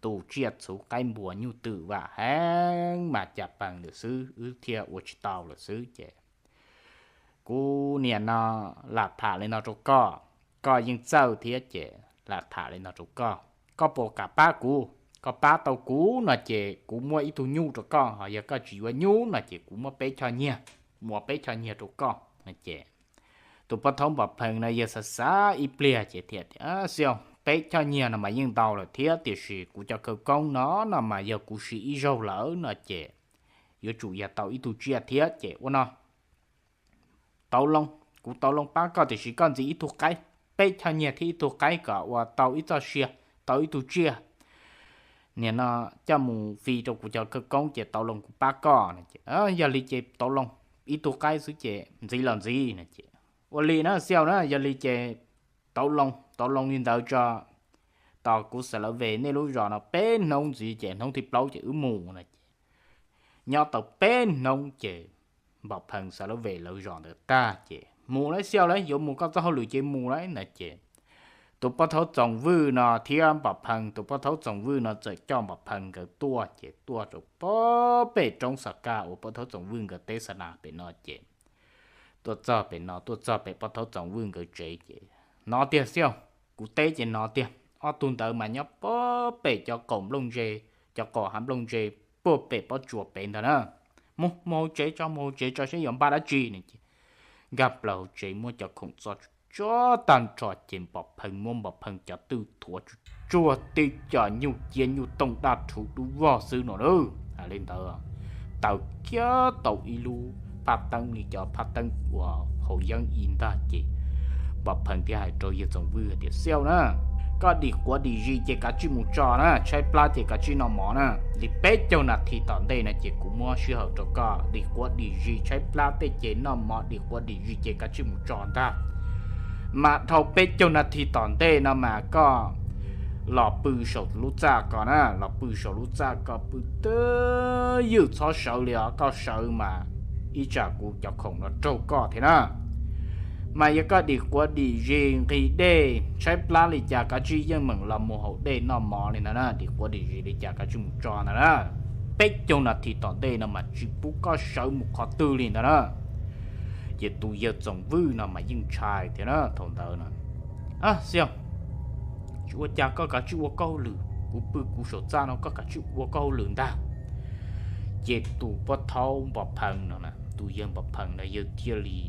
tu tsiaj txhuv qaib npua nyuj twm vam heev mas cas pees lawm xwb, wb thiaj ua tsis tau lawm xwb ces kuv niam no lam tham li no rau koj, koj yeej txawj thiab ces lam tham li no rau koj, koj puas kam pab kuv? Koj pab tau kuv no ces kuv muab ib tug nyuj rau koj, ho yog koj tsis yuav nyuj no ces kuv muab peb choj nyiaj, muab peb choj nyiaj rau koj no ces tus pov thaub Npam Pheej no yawg xav xav ib pliag ces thiaj tias, Xiau, peb choj nyiaj no mas yeej ntau lawm thiab, tiam sis kuv cov khawv koob no no mas yog kuv siv ib zaug lawm no ces yuav tsum yog tau ib tug tsiaj thiab ces ua no, tau loo, kuv tau loo pab koj tiam sis koj ntxiv ib tug qaib, peb choj nyiaj thiab ib tug qaib kom ua tau ib txoj sia, tau ib tug tsiaj. Niam no coj mus fi rau kuv cov khawv koob ces tau loo kuv pab koj no ces, Yog li ces tau loo, ib tug qaib xwb ces ntxiv los ntxiv no ces, Ua li na Xiau na, yog li ces tau loo, tau loo li ntawd tso, tos kuv xav lawv ve nej lub zos no peb hnub ntxiv ces hnub thib plaub ces wb mus no ces nyob tau peb hnub ces Npam Pheej xav lawv ve lawv zos ntawd tag ces, Mus lauj Xiau lauj, yuav mus koj txoj hauj lwm ces mus lauj no ces tus pov thaub Txoov Vwj no thiab Npam Pheej, tus pov thaub Txoov Vwj no txawm coj Npam Pheej nkawd tuaj ces tuaj rau pem roob Xav Kaj uas pov thaub Txoov Vwj nkawd teb xa nas pem no ces tuaj txog pem no, tuaj txog pem pov thaub Txoov Vwj nkawd tsev ces, Hnov tiag Xiau, kuv teb ces hnov tiag, ob tug ntawd mas nyob pem cov qaum nplooj ntse, cov qaum hav nplooj ntse puag pem pob tsuas pem ntag na. Mus, mus hauv tsev tso, mus hauv tsev tso seb yuav npaj dab tsi no ces nkag plaws hauv tsev muab cov khoom txo tsuag tag nrho ces Npam Pheej muab Npam Pheej cov twj thuav tsuag tsuag, tib co nyuj ciab nyuj tooj dab rhuv dub vog xwb no na. Hais li ntawd, taws kiag tau ib lub phaj teeb li cov phaj teeb uas haus yeeb ib ntag ces Npam Pheej thiaj hais rau yawg Txoov Vwj tias, Xiau na, koj dim quav dim zis ces kav tsij mus tso na, tshaib plab ces kav tsij noj mov na. Li peb caug nas this tom ntej no ces kuv muab sij hawm rau koj dim quav dim zis tshaib plab tej ces noj mov dim quav dim zis ces kav tsij mus tso ntag. Mas dhau peb caug nas this tom ntej no mas koj los pw saum lub txaj ko na, los pw saum lub txaj ko pw twj ywm txhob sawv li os, koj sawv mas ib tsam kuv cov khoom no raug koj thiab na. Mas yog koj dim quav dim zis nqhis dej tshaib plab li cas kav tsij yeej meem los mus haus dej noj mov li ntag na, dim quav dim zis li cas kav tsij mus tso ntag na. Peb caug nas this tom ntej no mas tsis pub koj sawv mus qhov twg li ntag na. Ces tus yawg Txoov Vwj no mas yeej ntshai thiab na thaum ntawd no. Xiau, tsis ua cas, koj kav tsij ua koj hauj lwm, kuv pw kuv saum txaj no, koj kav tsij ua koj hauj lwm ntag. Ces tus pov thaub Npam Pheej no, tus yawg Npam Pheej no yawg thiaj li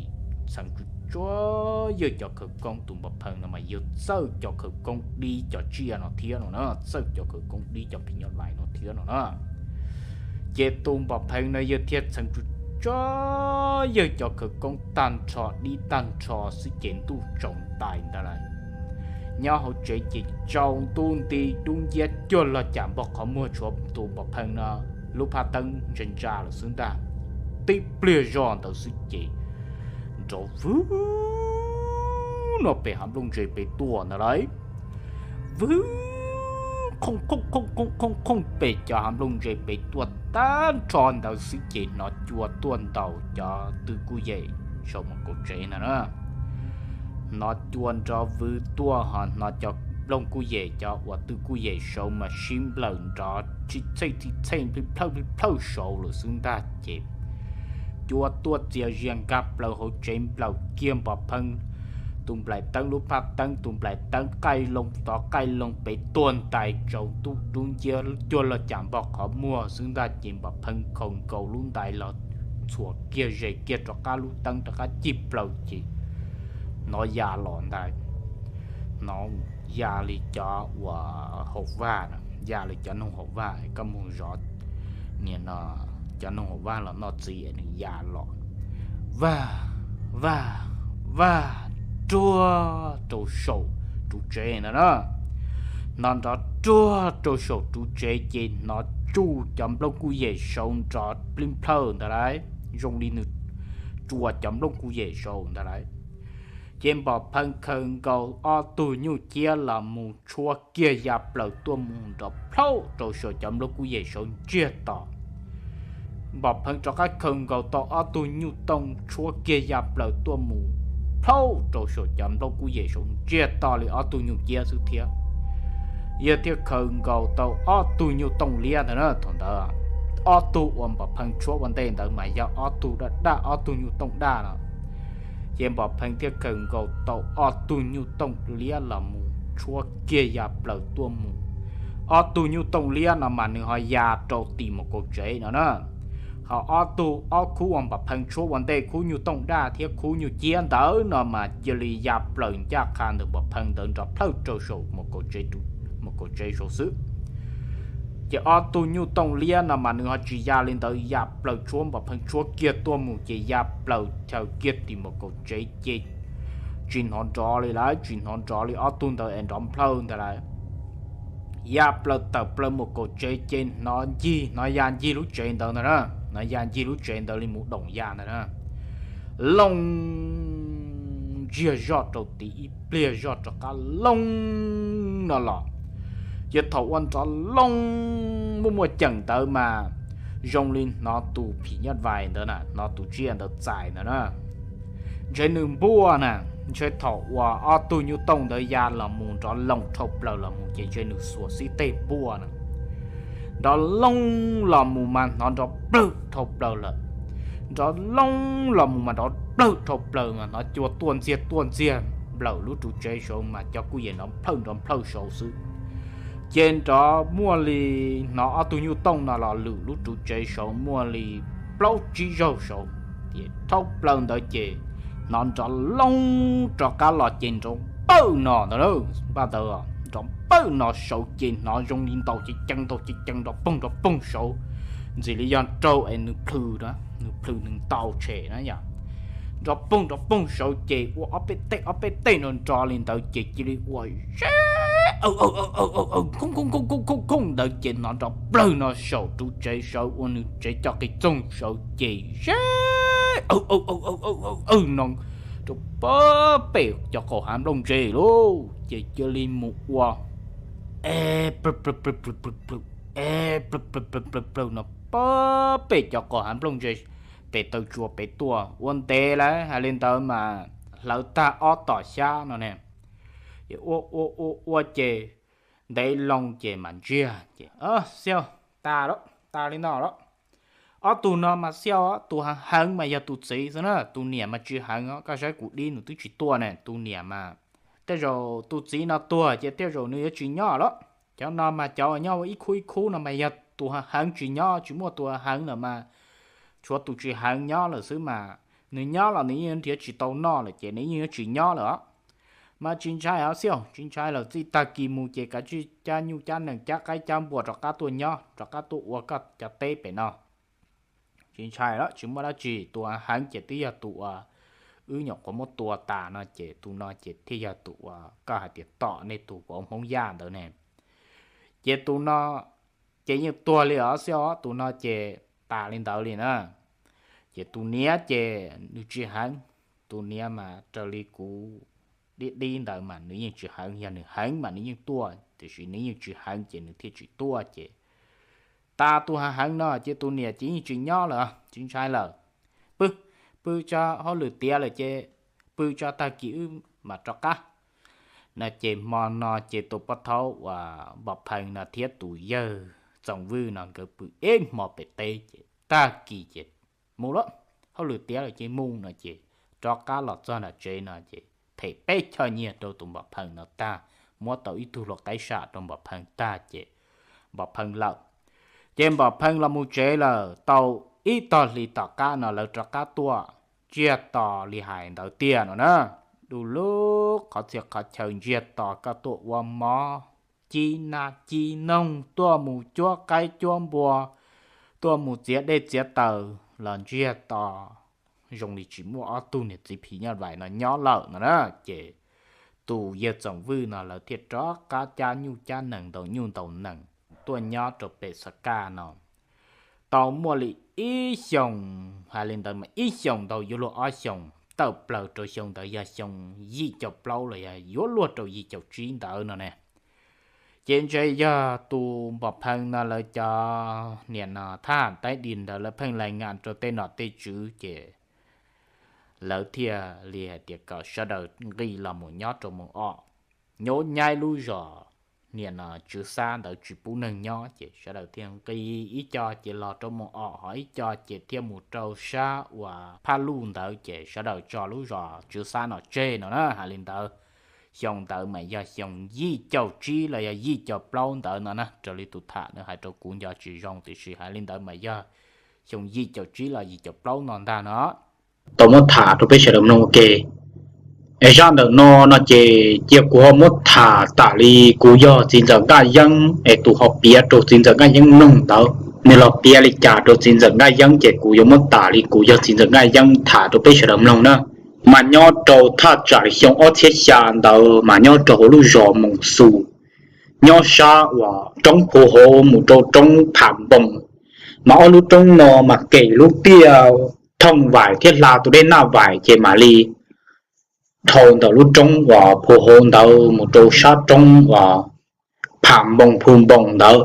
txheev tsuag tsuag yawg cov khawv koob, tus Npam Pheej no mas yawg txawj cov khawv koob dib cov tsiaj no thiab no na, txawj cov khawv koob dib cov phim nyuj vais no thiab no na. Ces tus Npam Pheej no yawg thiaj txheev tsuag tsuag yawg cov khawv koob tag nrho dib tag nrho xwb ces ntuj tsaus ntais ntag lauj. Nyob hauv tsev ces tsaus ntuj nti dub nciab cuag log cas npog qhov muag, tshuav tus Npam Pheej no lub phaj teeb ntsa ntsa lawm xwb ntag. Tib pliag zog ntawd xwb ces nrov vwg no pem hav nplooj ntse pem tuaj ntag lauj. Vwg, khooj khooj khooj khooj khooj pem cov hav nplooj ntse pem tuaj tag nrho ntawd xwb ces hnov cua tuaj ntaus cov tw kuj yem saum mus kaum tsev ntag na. Hnov cua nrov vwg tuaj ho hnov cov nplooj kuj yem, cov uas tw kuj yem saud mas sib nplawm nrov txhij txhej plig plhawj plig plhawj saud lawm xwb ntag ces cua tuaj txias zias nkag plaws hauv tsev nplawm kiag Npam Pheej tus nplaim teeb lub phaj teeb, tus nplaim teeb qaij loo tod qaij loo pem tuag ntais tsaus ntuj dub nciab cuag log cas npog qhov muag xwb ntag ces Npam Pheej khaus nkaus lub ntais los txhuam kiag zes kiag rov qab lub teeb rov qab cig plaws ces hnov ya los ntag. Hnov ya li cov uas haum vaj, ya li cov noog haum vaj, koj mus zov niam no cov noog haum vaj los noj txiv es nws ya los vaj vaj vaj ruag rau saum ruv tsev ntag na. Hnov nrov ruag rau saum ruv tsev ces hnov tsuj cov nplooj kuj yem saud nrov plib plhawj ntag lauj, zoo li nws rua cov nplooj kub yem saud ntag lauj. Ces Npom Pheej khaws nkaus ob tug nyuj ciab los mus tshuab kiag ya plaws tuaj mus nrov plhaub rau saum cov nplooj kub yem saud ntsiag to. Npom Pheej rov qab khaws nkaus tau ob tug nyuj tooj tshuab kiag ya plaws tuaj mus plhaub rau saum cov nplooj kub yem saud ntsiag to li ob tug nyuj ciab xwb thiab. Yog thiaj khaws nkaus tau ob tug nyuj tooj liab ntawd na. Thaum ntawd ob tug uas Npom Pheej tshuab ua ntej ntawd mas yog ob tug daj daj, ob tug nyuj tooj daj no. Ces Npom Pheej thiaj khaws nkaus tau ob tug nyuj tooj liab los mus tshuab kiag ya plaws tuaj mus. Ob tug nyuj tooj liab no mas nws ho ya rau tim mus kaum tsev no na. Ho ob tug, ob khub uas Npom Pheej tshuab ua ntej, khub nyuj tooj daj thiab khub nyuj ciab ntawd no mas cia li ya plaws ncaj qha ntawm Npom Pheej ntawd nrov plhawj rau saum mus kaum tsev saud xwb. Ces ob tug nyuj tooj liab no mas nws ho tsis ya li ntawd, ya plaws tshuab, Npom Pheej tshuab kiag tuaj mus ces ya plaws chaws kiag tim mus kaum tsev ces tsis hnov nrov li lawm, tsis hnov nrov li ob tug ntawd es nrov plhawj ntag lauj. Ya plaws tawm plaws mus kaum tsev ces hnov ncig, hnov ya ncig lub tsev ntawd ntag na, hnov ya ncig lub tsev ntawd li mus doom ya ntag na. Loo ntsiag zoj rau tid ib pliag zoj rov qab loo no los, ces thaum ua nrov loo muaj muaj ceem ntawd mas zoo li hnov tus phim nyuj vais ntawd na, hnov tus tsiaj ntawd txais ntawd na. Ntshe nws npuaj na, ntshe thaum uas ob tug nyuj tooj ntawd ya los mus nrov loo dhau plaws los mus ces ntshe nws xuas xib teg npuaj na. Nrov loo los mus mas hnov nrov plawg dhau plaws lawm. Nrov loo los mus mas nrov plawg dhau plaws mas hnov cua tuaj ntxiag tuaj ntxiag nplawm lub ru tsev saud mas cov kuj yeej nrov plhawj nrov plhawj saud xwb. Ces nrov muaj li, hnov ob tug nyuj tooj no los lwm lub ru tsev saud muaj li plaub tsib zaug saud, ces dhau plaws ntawd ces hnov nrov loo rov qab los ces nrov pawg no ntawd, npaj ntawd nrov pawg no saud ces hnov zoo li ntaus cev ceev ntaus cev ceev nrov poog nrov poog saud, ntxim li yog raug es nws plhws, nws plhws nws ntaus tshem na yom. Nrov poog nrov poog saud ces ua ob peb teg ob peb teg nrov nrov li ntawd ces cia li ua ze, khoob khoob khoob khoob khoob ntawd ces hnov nrov plawg no saum ru tsev saud ua nws tsev cov qis txoog saud ces ze, aw aw aw aw aw aw no rau pag pem cov qaum hav nplooj ntse lauj, ces cia li mus ua e, plw plw plw plw plw plw, e, plw plw plw plw plw no pag pem cov qaum hav nplooj ntse, pem taw tsua pem tuaj ua ntev lawm hais li ntawd mas hlawv tag ob tom xyab no ne. Ces ua ua ua ua ces ntev loo ces mam ntsiag ces, Xiaus, tas lawm, tas li no lawm. Ob tug no mas Xiaus, tus heev heev mas yog tus txiv xwb na, tus niam mas tsis heev os, koj saib kuv dib nws twb tsis tuaj ne, tus niam mas tej zaum tus txiv no tuag ces tej zaum nws yuav tsis nyob lawm. Cov no mas cov uas nyob ua ib khub ib khub no mas yog tus heev heev tsis nyob, tsis muaj tus heev heev lawm mas tshuav tus tsis heev nyob lawm xwb mas, nws nyob los nws yeej nrhiav tsis tau noj lawm ces nws yeej yuav tsis nyob lawm os. Mas tsis ntshai os Xiaus, tsis ntshai lawm, txij tag kis mus ces kav tsij cab nyuj cab nees cab qaib cab npua rov qab tuaj nyob, rov qab tuaj ua koj cov teb pem no. Tsis ntshai lawm, tsis muaj dab tsi, tus heev ces twb yog tus uas wb nyuam qhuav muab tua tas no ces tus no ces thiaj yog tus uas koj hais tias tom nej tus vauv Hmoob Yaj ntawd ne. Ces tus no ces yeej tuag li os Xiaus, tus no ces tas li ntawd li na. Ces tus niam ces nws tsis heev, tus niam mas raws li kuv dib dib ntawd mas nws yeej tsis heev, yog nws heev mas nws yeej tuaj, tiam sis nws yeej tsis heev ces nws thiaj tsis tuaj ces tas tus heev heev no ces tus niam ces yeej tsis nyob lawm, tsis ntshai lawm. Pw, pw tso, hauj lwm tiav lawm ces pw tso, tag kis wb mam rov qab. No ces hmo no ces tus pov thaub uas Npom Pheej no thiab tus yawg Txoov Vwj no nkawd pw ib hmo pem teb ces tag kis ces mus lawm, hauj lwm tiav lawm ces mus no ces rov qab los txog nram tsev no ces phem peb choj nyiaj rau tus Npom Pheej no tag, muab tau ib tug hluas qaib sam rau Npom Pheej tag ces Npom Pheej lawm. Ces Npom Pheej los mus tsev lawm tau ib tog hlis tom qab no lawv rov qab tuaj ntsiag to li hais ntawd tiag no na. Du lug qhov txhia qhov chaw ntsiag to, koj tuaj ua mov, ci nas ci noog, tuaj mus cuab qaib cuab npua, tuaj mus txiav dej txiav taws los ntsiag to, zoo li tsis muaj ob tug niam txiv phim nyuj vais no nyob lawm no na. Ces tus yawg Txoov Vwj no lawv thiaj rov qab cab nyuj cab nees ntaus nyuj ntaus nees tuaj nyob rau pem Xab Kaj no tau muaj li ib xyoos, hais li ntawd mas ib xyoos ntau yuav luag ob xyoos, tawm plaws rau xyoo ntawd yog xyoo yim caum plaub los yog yuav luag rau yim caum tsib ntawd no ne. Ces ntshe yog tus npom pheej no lawv cov niam no thab ham taib dis ntawd lawv pheej lais ngas rau tej nom tej tswv ces lawv thiaj li hais tias kom sawv daws nqis los mus nyob rau Moos Om, nyob nyaib lub zos niam no Tswv Xab ntawd tsis pub neeg nyob ces sawv daws thiaj nqis ib co ces los rau Moos Om, ho ib co ces thiaj mus rau sab uas Phaj Luj ntawd ces sawv daws tso lub zos Tswv Xab no tseg no na. Hais li ntawd, xyoo ntawd mas yog xyoo yim caum tsib los yog yim caum plaub ntawd no na. Raws li tus tham nws hais rau kuv nco tsis zoo tiam sis hais li ntawd mas yog xyoo yim caum tsib los yim caum plaub no ntag no. Tau muab tham rau peb sawv daws mloog ua ke. Es zaj ntawm no no ces cia kuv ho muab tham tam li kuv yog txiv ntxawm Nkaj Yeeb es tus ho piav rau txiv ntxawm Nkaj Yeeb mloog ntawd, nws los piav li cas rau txiv ntxawm Nkaj Yeeb ces kuv yuav muab tam li kuv yog txiv ntxawm Nkaj Yeeb tham rau peb sawv daws mloog na. Mas nyob rau thaj tsam li xyoo ob txhiab xya ntawd mas nyob rau hauv lub zos Moos Xus, nyob sab uas roob Phu Hauv mus rau roob Pham Npoos, mas ob lub roob no mas kem lub tiaj Thooj Vais thiab hla tus dej Naj Vais ces mam li dhau ntawm lub roob uas Phu Hauv ntawd mus rau sab roob uas Pham Npoos Phu Npoos ntawd.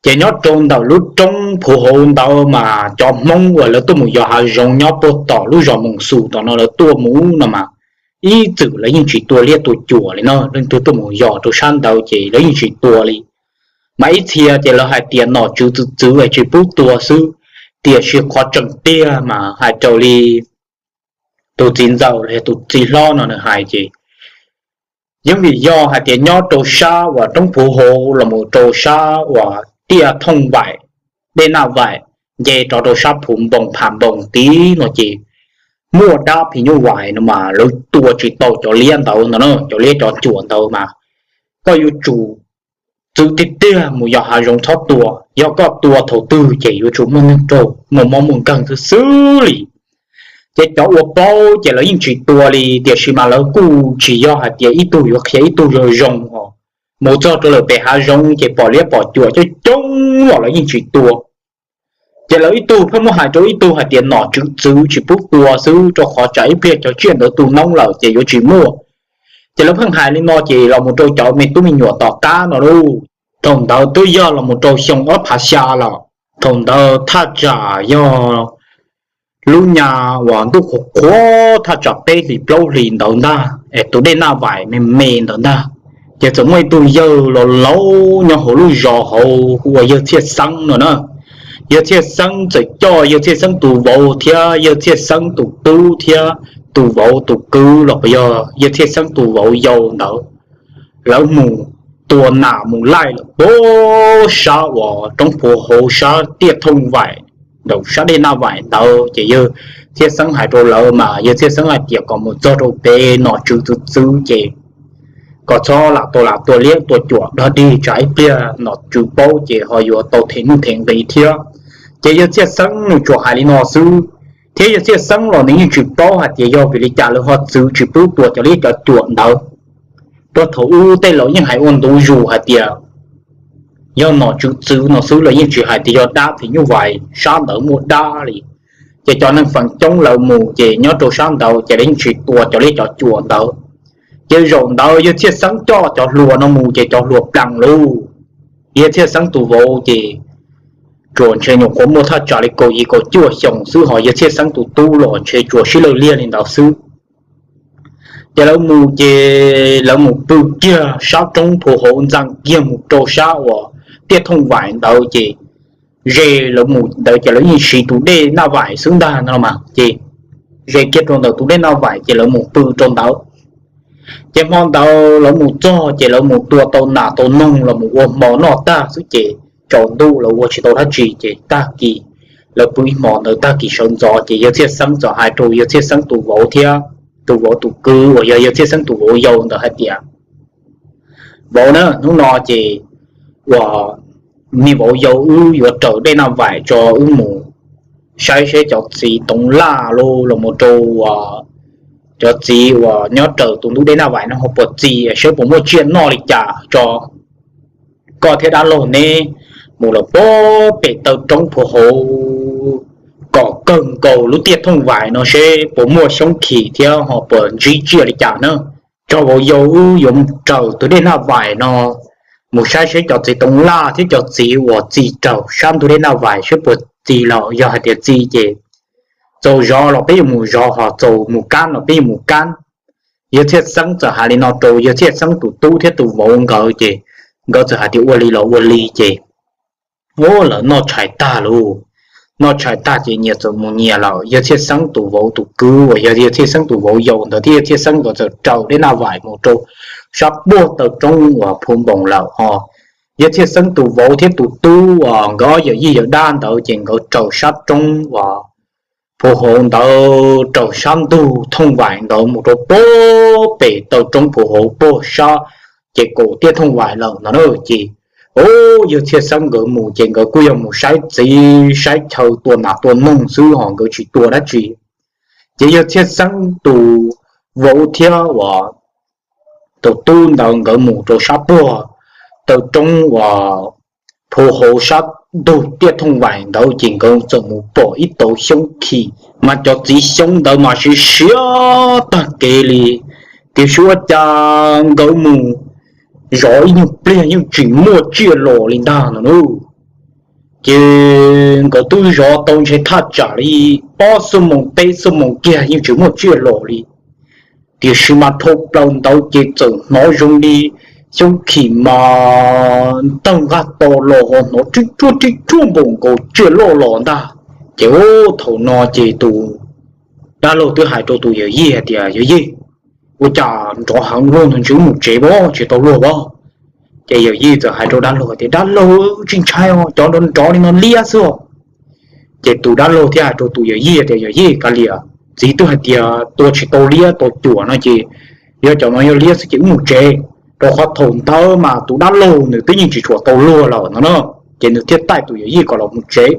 Ces nyob rau ntawm lub roob Phu Hauv ntawd mas cov Hmoob uas lawv tuaj mus yos hav zoov nyob puag tom lub zos Moos Xus tom no lawv tuaj mus no mas ib txwm lawv yeej tsis tua liab tua cuam li no, leej twg tuaj mus yos rau sab ntawd ces lawv yeej tsis tua li. Mas ib txhia ces lawv hais tias nom tswv txwv txwv es tsis pub tua xwb, tiam sis qhov tseem tiag mas hais raws li tus txiv ntxawm los yog tus txiv hlob no nws hais ces yeej vim yog hais tias nyob rau sab uas roob Phu Hauv los mus rau sab uas tiaj Thooj Vais, dej Naj Vais, nce rov rau sab Phu Npoos Pham Npoos tid no ces muaj dab phim nyuj vais no mas lawv tua tsis tau cov liab ntawd no na, cov liab cov cuam ntawd mas koj yuav tsum txwv tiag tiag mus yos hav zoov txhob tua, yog koj tua thaum twg ces yuav tsum muaj neeg raug muaj mob muaj nkeeg xwb xwb li. Ces cov uas paub ces lawv yeej tsis tua li, tiam sis mas lawv kuj tsis yog hais tias ib tug yuav qhia ib tug zoo zoo os. Mus txog rau lawm pem hav zoov ces pom liab pom cuam coob coob los lawv yeej tsis tua. Ces lawv ib tug pheej muab hais rau ib tug hais tias nom tswv txwv tsis pub tua xwb, rau qhov tsam ib pliag cov tsiaj ntawd tu noob lawm ces yuav tsis muaj. Ces lawv pheej hais li no ces los mus rau cov me tub me nyuam tom qab no lauj. Thaum ntawd twb yog los mus rau xyoo ob phav xya lawm. Thaum ntawd thaj tsam yog lub nyab uas ntuj qhuav qhuav thaj tsam peb hlis plaub hlis ntawd ntag es tus dej Naj Vais me me ntawd ntag. Ces txawm muaj ib tug yawg laus laus nyob hauv lub zos hauv hu ua yawg Txhiaj Xeeb no na. Yawg Txhiaj Xeeb txawm coj yawg Txhiaj Xeeb tus vauv thiab yawg Txhiaj Xeeb tus tub thiab tus vauv tus kwv los puas yog yawg Txhiaj Xeeb tus vauv yau ntawd, lawv mus tua nas mus laij lawm puag sab uas roob Phu Hauv sab tiaj Thooj Vais, ntawm sab dej Naj Vais ntawd. Ces yawg Txhiaj Xeeb hais rau lawv mas yawg Txhiaj Xeeb hais tias kom mus txog rau pem nom tswv txwv txwv ces kom txhob lam tau lam tua liab tua cuam dog dig tsam ib pliag nom tswv paub ces ho yuav tau them nuj them nqi thiab. Ces yawg Txhiaj Xeeb nws tsuas hais li no xwb, thiab yawg Txhiaj Xeeb los nws yeej tsis paub hais tias yog vim li cas lawv ho txwv tsis pub tua cov liab cov cuam ntawd. Puag thaum ub tej laus yeej hais ua ntu zus hais tias yog nom tswv txwv no xwb, lawv yeej tsis hais tias yog dab phim nyuj vais sab ntawd muaj dab li. Ces cov neeg feem coob lawv mus ces nyob rau sab ntawd ces lawv yeej tsis tua cov liab cov cuam ntawd. Ces zaum ntawd yawg Txhiaj Xeeb coj cov hluas no mus ces cov hluas plees lauj. Yawg Txhiaj Xeeb tus vauv ces tsuas ntshe nyuam qhuav muaj thaj tsam li kaum yim kaum cuaj xyoos xwb, ho yawg Txhiaj Xeeb tus tub los ntshe tsuas sib lawj liag li ntawd xwb. Ces lawv mus ces lawv mus pw kiag sab roob Phu Hauv ntxeev kiag mus rau sab uas tiaj Thooj Vais ntawd ces ze lawv mus ntawd ces lawv yeej siv tus dej Naj Vais xwb ntag no mas ces ze kiag rau ntawm tus dej Naj Vais ces lawv mus pw rau ntawd. Ces hmo ntawd lawv mus txog ces lawv mus tua tau nas tau noog los mus ua hmo noj tag xwb ces tsaus ntuj lawv ua tsis tau dab tsi ces tag kis lawv pw ib hmo ntawd tag kis sawv ntxov ces yawg Txhiaj Xeeb txawm hais rau yawg Txhiaj Xeeb tus vauv thiab tus vauv tus kwv uas yog yawg Txhiaj Xeeb tus vauv yau ntawd hais tias, vauv na, hnub no ces uas me vauv yau wb yuav raws dej Naj Vais tso wb mus saib seb cov txiv toov laj los mus rau cov txiv uas nyob raws tus ntug dej Naj Vais no ho puas txi seb puas muaj tsiaj noj li cas tso. Koj thiab dab laug neb mus lawm puag pem taw roob Phu Hauv kom kawg nkaus lub tiaj thooj vais no seb puas muaj xyoob khim thiab ho puas ntsib tsiaj li cas na. Tso vauv yau wb yuav raws tus dej Naj Vais no mus saib seb cov txiv toov laj thiab cov txiv uas txi raug sab ntug dej Naj Vais seb puas txi los, yog hais tias txi ces txaus zov los peb yuav mus zov, ho txaus mus kab los peb yuav mus kab. Yawg Txhiaj Xeeb txawm hais li no rau yawg Txhiaj Xeeb tus tub thiab tus vauv nkawd ces nkawd txawm hais tias ua li los ua li ces, u, lawv noj tshais tag lauj. Noj tshais tag ces nyias txawm mus nyias lawm. Yawg Txhiaj Xeeb tus vauv tus kwv uas yog yawg Txhiaj Xeeb tus vauv yau ntawd thiab yawg Txhiaj Xeeb nkawd txawm raws dej Naj Vais mus rau sab puag taw roob uas Phu Npoos lawm ho. Yawg Txhiaj Xeeb tus vauv thiab tus tub uas nkawd ob yawm yij yawm dab ntawd ces nkawd raws sab roob uas Phu Hauv ntawd, raws sab ntug thooj vais ntawd mus rau puag pem taw roob Phu Hauv puag sab ces kaum tiaj thooj vais lawm no na. Ces, o, yawg Txhiaj Xeeb nkawd mus ces nkawd kuj yog mus saib txiv saib chaw tua nas tua noog xwb ho nkawd tsis tua dab tsi. Ces yawg Txhiaj Xeeb tus vauv thiab uas tus tub ntawd nkawd mus rau sab puag taw roob uas Phu Hauv sab ntug tiaj thooj vais ntawd ces nkawd txawm mus pom ib tauv xyoob khim, mas cov txiv xyoob ntawd mas siav siav tag kev li. Tiam sis ua cas nkawd mus zov ib nyuag pliag yeej tsis muaj tsiaj los li ntag no na. Ces nkawd twb zov tau ntshe thaj tsam li ob xuab moos peb xuab moos kiag yeej tsis muaj tsiaj los li. Tiam sis mas dhau plaws ntawd ces txawm hnov zoo li xyoob khim mas ntawg nqaj to los ho hnov rib ruaj rib ruaj npaum nkaus tsiaj loj los ntag. Ces, u, thaum no ces tus dab laug twb hais rau tus yawm yij hais tias, Yawm yij, ua cas nrov heev luaj no, ntshe wb mus tsev pob, tsis tau luag pob? Ces yawm yij txawm hais rau dab laug tias, Dab laug, tsis ntshai os, cov nrov nrov li no liab xwb os. Ces tus dab laug thiaj hais rau tus yawm yij tias, Yawm yij, kav liam, txiv twb hais tias tua tsis tau liab tau cuam no ces yog cov no yog liab xwb ces wb mus tsev. Rau qhov thaum ntawd mas tus dab laug nws twb yeej tsis tshua tau luag lawm no na, ces nws thiaj taij tus yawm yij kom los mus tsev.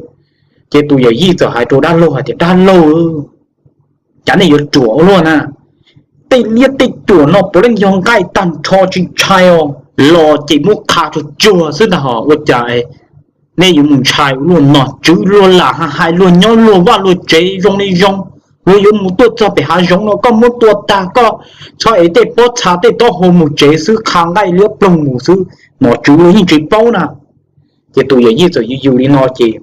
Ces tus yawm yij txawm hais rau dab laug hais tias, Dab laug, cas nej yuav ruam ua luaj na? Tej liab tej cuam no puav leej yog nqaij tag nrho, tsis ntshai os, los ces muab qha tsuag tsuag xwb ntag hos, ua cas nej yuav mus ntshai ua luaj no? Tswv luag lam hais luag nyob luag vaj luag tsev zoo li zoo, luag yuav mus tuaj txog pem hav zoov no koj muab tua tag, koj txhob ev tej pob txha tej taub hau mus tsev xwb, qha nqaij liab ploog mus xwb, nom tswv luag yeej tsis paub na. Ces tus yawm yij txawm yws yws li no ces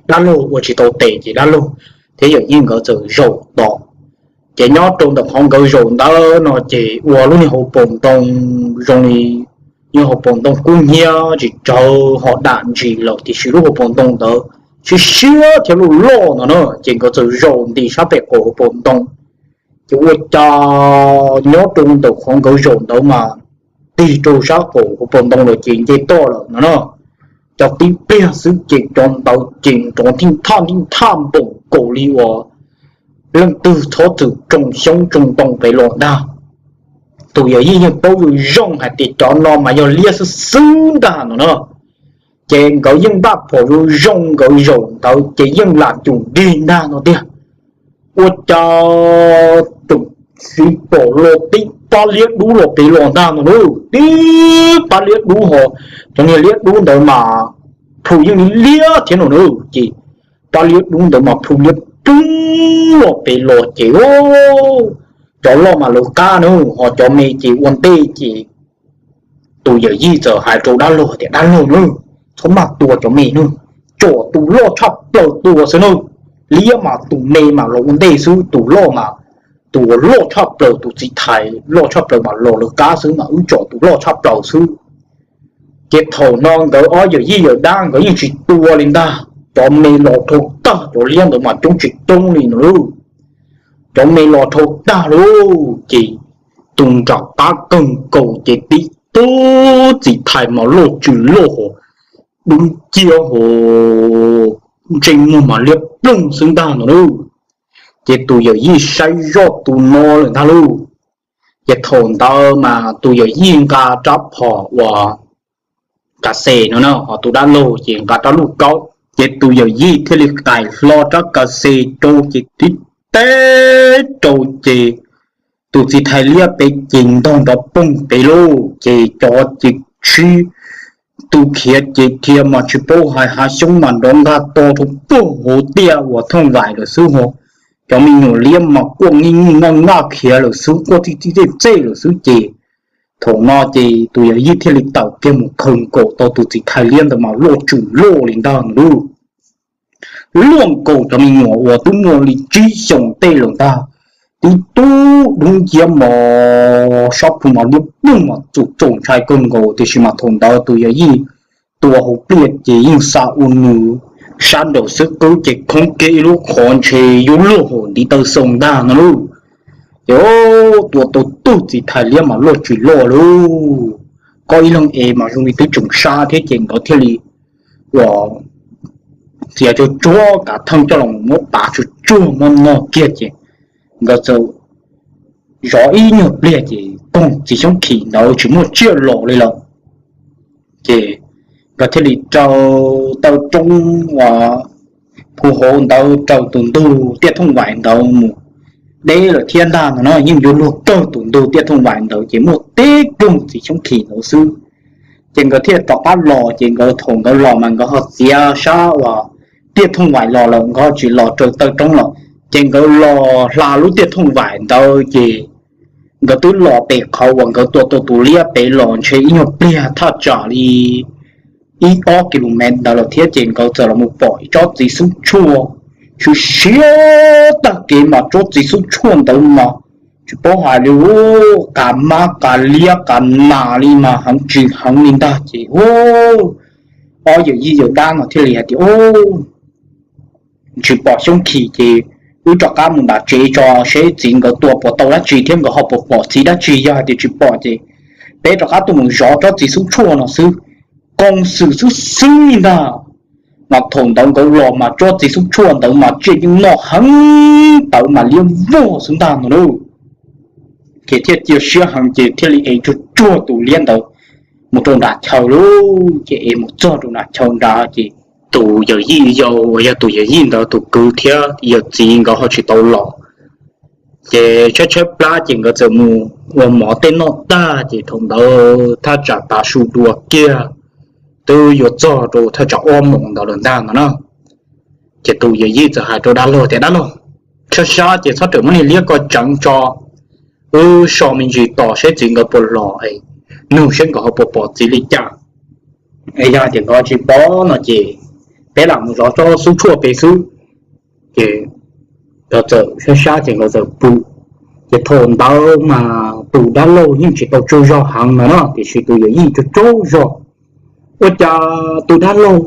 dab laug ua tsis tau tes ces dab laug thiab yawm yij nkawd txawm zaum tos. Ces nyob rau ntawm qhov nkawd zaum ntawd no ces ua lub niag hauv paus ntoo zoo li, niag hauv paus ntoo kub hnyiab tsis tsawg ho dam ntsis lawm, tiam sis lub hauv paus ntoo ntawd siab siab thiab loj loj no na. Ces nkawd txawm zaum nti sab pem qaum hauv paus ntoo. Ces ua cas nyob rau ntawm qhov nkawd zaum ntawd mas tig rau sab qaum hauv paus ntoo lawm ces nce toj lawm no na. Cov tib pliag xwb ces cov ntawd ces nrov nthij nthaj nthij nthaj npaum nkaus li uas leej twg txhob txwm tsoo xyoob tsoo ntoo pem los ntag. Tus yawm yij yeej paub zoo zoo hais tias cov no mas yog liab xwb xwb ntag no na. Ces nkawd yeej npaj phom zoo zoo, nkawd zaum ntawd ces yeej lam cum nrig ntag no tiag. Ua cas tus txiv pom los tib pab liab dub los pem los ntag no na, tib pab liab dub ho, cov niag liab dub ntawd mas plhu yeej li liab thiab no na. Ces pab liab dub ntawd mas plhu liab ploog los pem los ces cov loj mas lawv qab na, ho cov me ces ua ntej ces tus yawm yij txawm hais rau dab laug tias, Dab laug na, txhob maj tua cov me na, tsom tus loj tshaj plaws tua xwb na. Liab mas tus me mas los ua ntej xwb, tus loj mas, tus uas loj tshaj plaws, tus txiv thais loj tshaj plaws mas los lawv qab xwb, mas wb tsom tus loj tshaj plaws xwb. Ces thaum no nkawd ob yawm yij yawm dab nkawd yeej tsis tua li ntag, cov me los dhau tag, cov liab ntawd mas coob tsis coob li no lauj. Cov me los dhau tag lauj ces tus nram qab kawg nkaus ces tib tug txiv thais mas loj tsw loj hos, dub nciab hos, ntsej muag mas liab ploog xwb ntag no lauj. Ces tus yawm yij saib zoj tus no lawm ntag lauj. Ces thaum ntawd mas tus yawm yij nqa rab phom uas ka xes no na, ho tus dab laug ces nqa rab luj kaub. Ces tus yawm yij thiaj li qais hlo rab ka xes rau ces tib teb rau ces tus txiv thais liab pem ces ntog nrov poog pem lauj, ces cov ces sib Tus khiav ces khiav mas tsis paub hais, hav xyoob mas nrov nqaj to rau puag hauv tiaj uas thooj vais lawm xwb ho. Cov me nyuam liab mas quaj nij nyuj noj nqaj khiav lawm xwb, quaj txij txij txej txej lawm xwb ces thaum no ces tus yawm yij thiaj li tawm kiag mus khaws nkaus tau tus txiv thais liab ntawd mas luaj tsum loj li ntag no lauj. Luaj nkaus cov me nyuam uas twb muaj li tsib xyoos tej lawm ntag, tib tug dub nciab mos, sab plhu mas liab ploog mas txaus txaus ntshai kawg nkaus, tiam sis mas thaum ntawd tus yawm yij tua hauv pliaj ces yeej xa ua nws sab nraum xwb, qwb ces khoob kiag ib lub qhov ntshe yuav luag hauv ntiv taw xoo ntag no lauj. Ces tua tau tug txiv thais liab mas luaj tsis loj lauj, koj ib leeg es mas zoo li twb tseem sab thiab ces nkawd thiaj li uas txiav tsuag tsuag kav theej coj los muab pav tsuag tsuag muab noj kiag ces nkawd txawm zov ib nyuag pliag ces koog txiv xyoob khim ntawd tsis muaj tsiaj los li lawm. Ces nkawd thiaj li raws taw roob uas phu hauv ntawd raws tus ntug tiaj thooj vais ntawd mus deb lawm thiab ntag no na, yeej yuav luag kawg tus ntug tiaj thooj vais ntawd ces muaj tib koog txiv xyoob khim ntawd xwb. Ces nkawd thiaj rov qab los, ces nkawd thaum nkawd los mas nkawd ho txiav sab uas tiaj thooj vais los lawm, nkawd tsis los raws taw roob lawm, ces nkawd los hla lub tiaj thooj vais ntawd ces nkawd twb los pem qhov uas nkawd tua tau tus liab pem los ntshe ib nyuag pliag thaj tsam li ib ob ki lu mev ntawd lawm thiab ces nkawd txawm los mus pom ib tsob txiv xub tshuaj siav siav tag kev mas tsob txiv xub tshuaj ntawd mas tsis paub hais li, ua, qas mab qas liab qas nas li mas heev tsis heev li ntag ces ua, ob yawm yij yawm dab no thiaj li hais tias, tsis pom xyoob khim ces wb rov qab mus nram tsev tso seb txiv nkawd tua puas tau dab tsi thiab nkawd ho puas pom txiv dab tsi, yog hais tias tsis pom ces peb rov qab tuaj mus zov tsob txiv xub tshuaj no xwb, koog xwm xwb xwb li ntag. Mas thaum ntawd nkawd los mas tsob txiv xub tshuaj ntawd mas tsiaj yeej noj heev tawv mas liab vog xwb ntag no lauj. Ces thiaj cia siab heev ces thiaj li ev tsuag tsuag tus liab ntawd mus rau nram chaw lauj. Ces ev mus txog rau nram chaw nrad ces tus yawm yij yau uas yog tus yawm yij ntawd tus kwv thiab yawm txiv nkawd ho tsis tau los. Ces tshaib tshaib plab ces nkawd txawm mus ua mov tej noj tag ces thaum ntawd thaj tsam tav su dua kiag, twb yuav txog rau thaj tsam ob moos ntawd lawm ntag no na. Ces tus yawm yij txawm hais rau dab laug tias, dab laug, sab sab ces txhob rawm muab niag liab ko tseev tso, wb so me ntsis tos seb txiv nkawd puas los, nug seb nkawd ho puas pom txiv li cas. Es yog tias nkawd tsis pom no ces peb lam mus zov tsob xub tshuaj pem xwb. Ces nkawd txawm sab sab ces nkawd txawm pw. Ces thaum ntawd mas tus dab laug yeej tsis tau tsaug zog heev no na, tiam sis tus yawm yij tsaug tsaug zog. Ua cas tus dab laug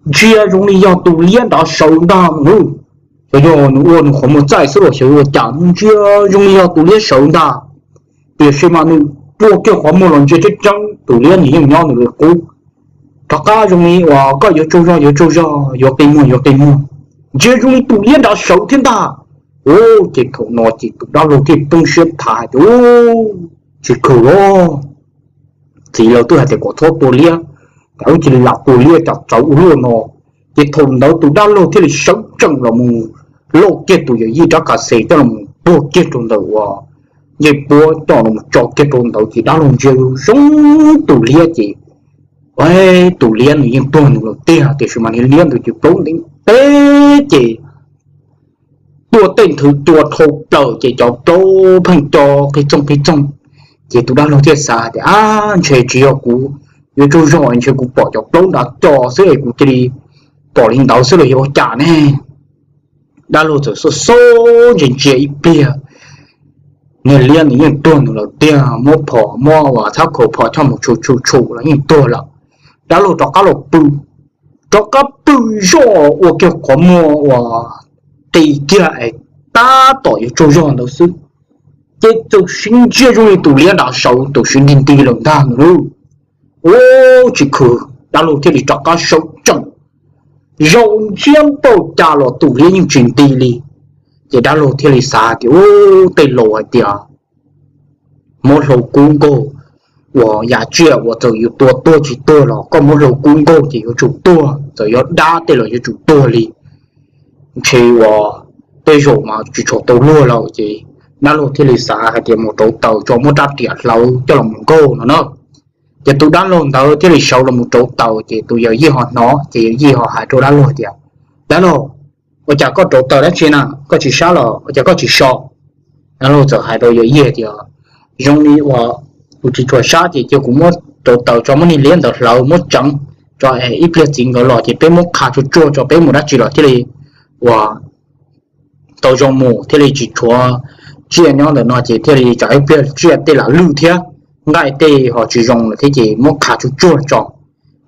ntsia zoo li yog tus liab nrad sawv ntag no. Xyov yog nws ua nws qhov muag txaij xwb los xyov ua cas ntsia zoo li yog tus liab sawv ntag. Tiam sis mas nws rua kiag qhov muag los ntsia tseeb tseeb tus liab nws yeej nyob nws li qub. Rov qab zoo li uas koj yuav tsaug zog yuav tsaug zog, yuav qi muag yuav qi muag, ntsia zoo li tus liab nrad sawv thiab ntag. Ua, ces thaum no ces tus dab laug thiaj poob siab nthav hais tias, tsis khwm los, txiv lawv twb hais tias kom txhob tua liab, cas wb cia li lam tua liab cas txawv ua luaj no. Ces thaum ntawd tus dab laug thiaj li sawv tsees los mus lauj kiag tus yawm yij rab kas xes coj los puag kiag rau ntawm uas ncej puab coj los tso kiag rau ntawd ces dab laug ntsia zoo tus liab ces tus liab nws yeej tuag nws lawm tiag, tiam sis mas niag liab ntawd ces plaub ntev teb ces tuaj tej nthwv cua dhau plaws ces cov plaub pheej co qi txooj qi txooj. Ces tus dab laug thiaj xav tias, ab, ntshe tsis yog kuv yuav tsaug zog, ntshe kuv pom cov plaub nrad co xwb es kuv cia li pom li ntawd xwb los yog ua cas ne. Dab laug txawm xauj xauj ntsia ntsia ib pliag, niag liab nws yeej tuag nws lawm tiag, muab phom muab uas txhab khaus phom choj mus tshum tshum tshum los yeej tuag lawm. Dab laug rov qab los pw, rov qab pw zoj ua kiag qhov muag uas qis kiag es tab tom yuav tsaug zog ntawd xwb, ces txawm siv ntsia zoo li tus liab nrad sawv txawm siv nti nti lawm ntag no lauj. Ub, tsis khwv, dab laug thiaj li rov qab sawv tsees, zaum ntsia npaum cas los tus liab yeej tsis nti li. Ces dab laug thiaj li xav tias, ub, tej laus hais tias muab hlau kub nkaug, uas yam tsiaj uas txawm yus tua tuag tsis tuag los koj muab hlau kub nkaug ces yuav tsum tuag, txawm yog dab tej los yuav tsum tuag li. Ntshe uas tej zaum mas tsis tshua tau luag lawm ces dab laug thiaj li xav hais tias mus rauv taws tso muab rab riam hlawv coj los mus nkaug no na. Ces tus dab laug ntawd thiaj li sawv los mus rauv taws, ces tus yawm yij ho hnov, ces yawm yij ho hais rau dab laug tias, Dab laug, ua cas koj rauv taws dab tsi na, koj tsis sab los ua cas koj tsis so? Dab laug txawm hais rau yawm yij tias, Zoo li uas kuv tsis tshua sab, ces cia kuv muab rauv taws tso, muab niag liab ntawd hlawv muab tseev tso, ib pliag txiv nkawd los ces peb muab qha tsuag tsuag tso, peb mus dab tsi los thiaj li uas tau zoo mus, thiaj li tsis tshuav tsiaj nyob ntawm no, ces thiaj li tsam ib pliag tsiaj tej lam lwj thiab nqaij tej ho tsis zoo lawm thiab, ces muab qha tsuag tsuag tso.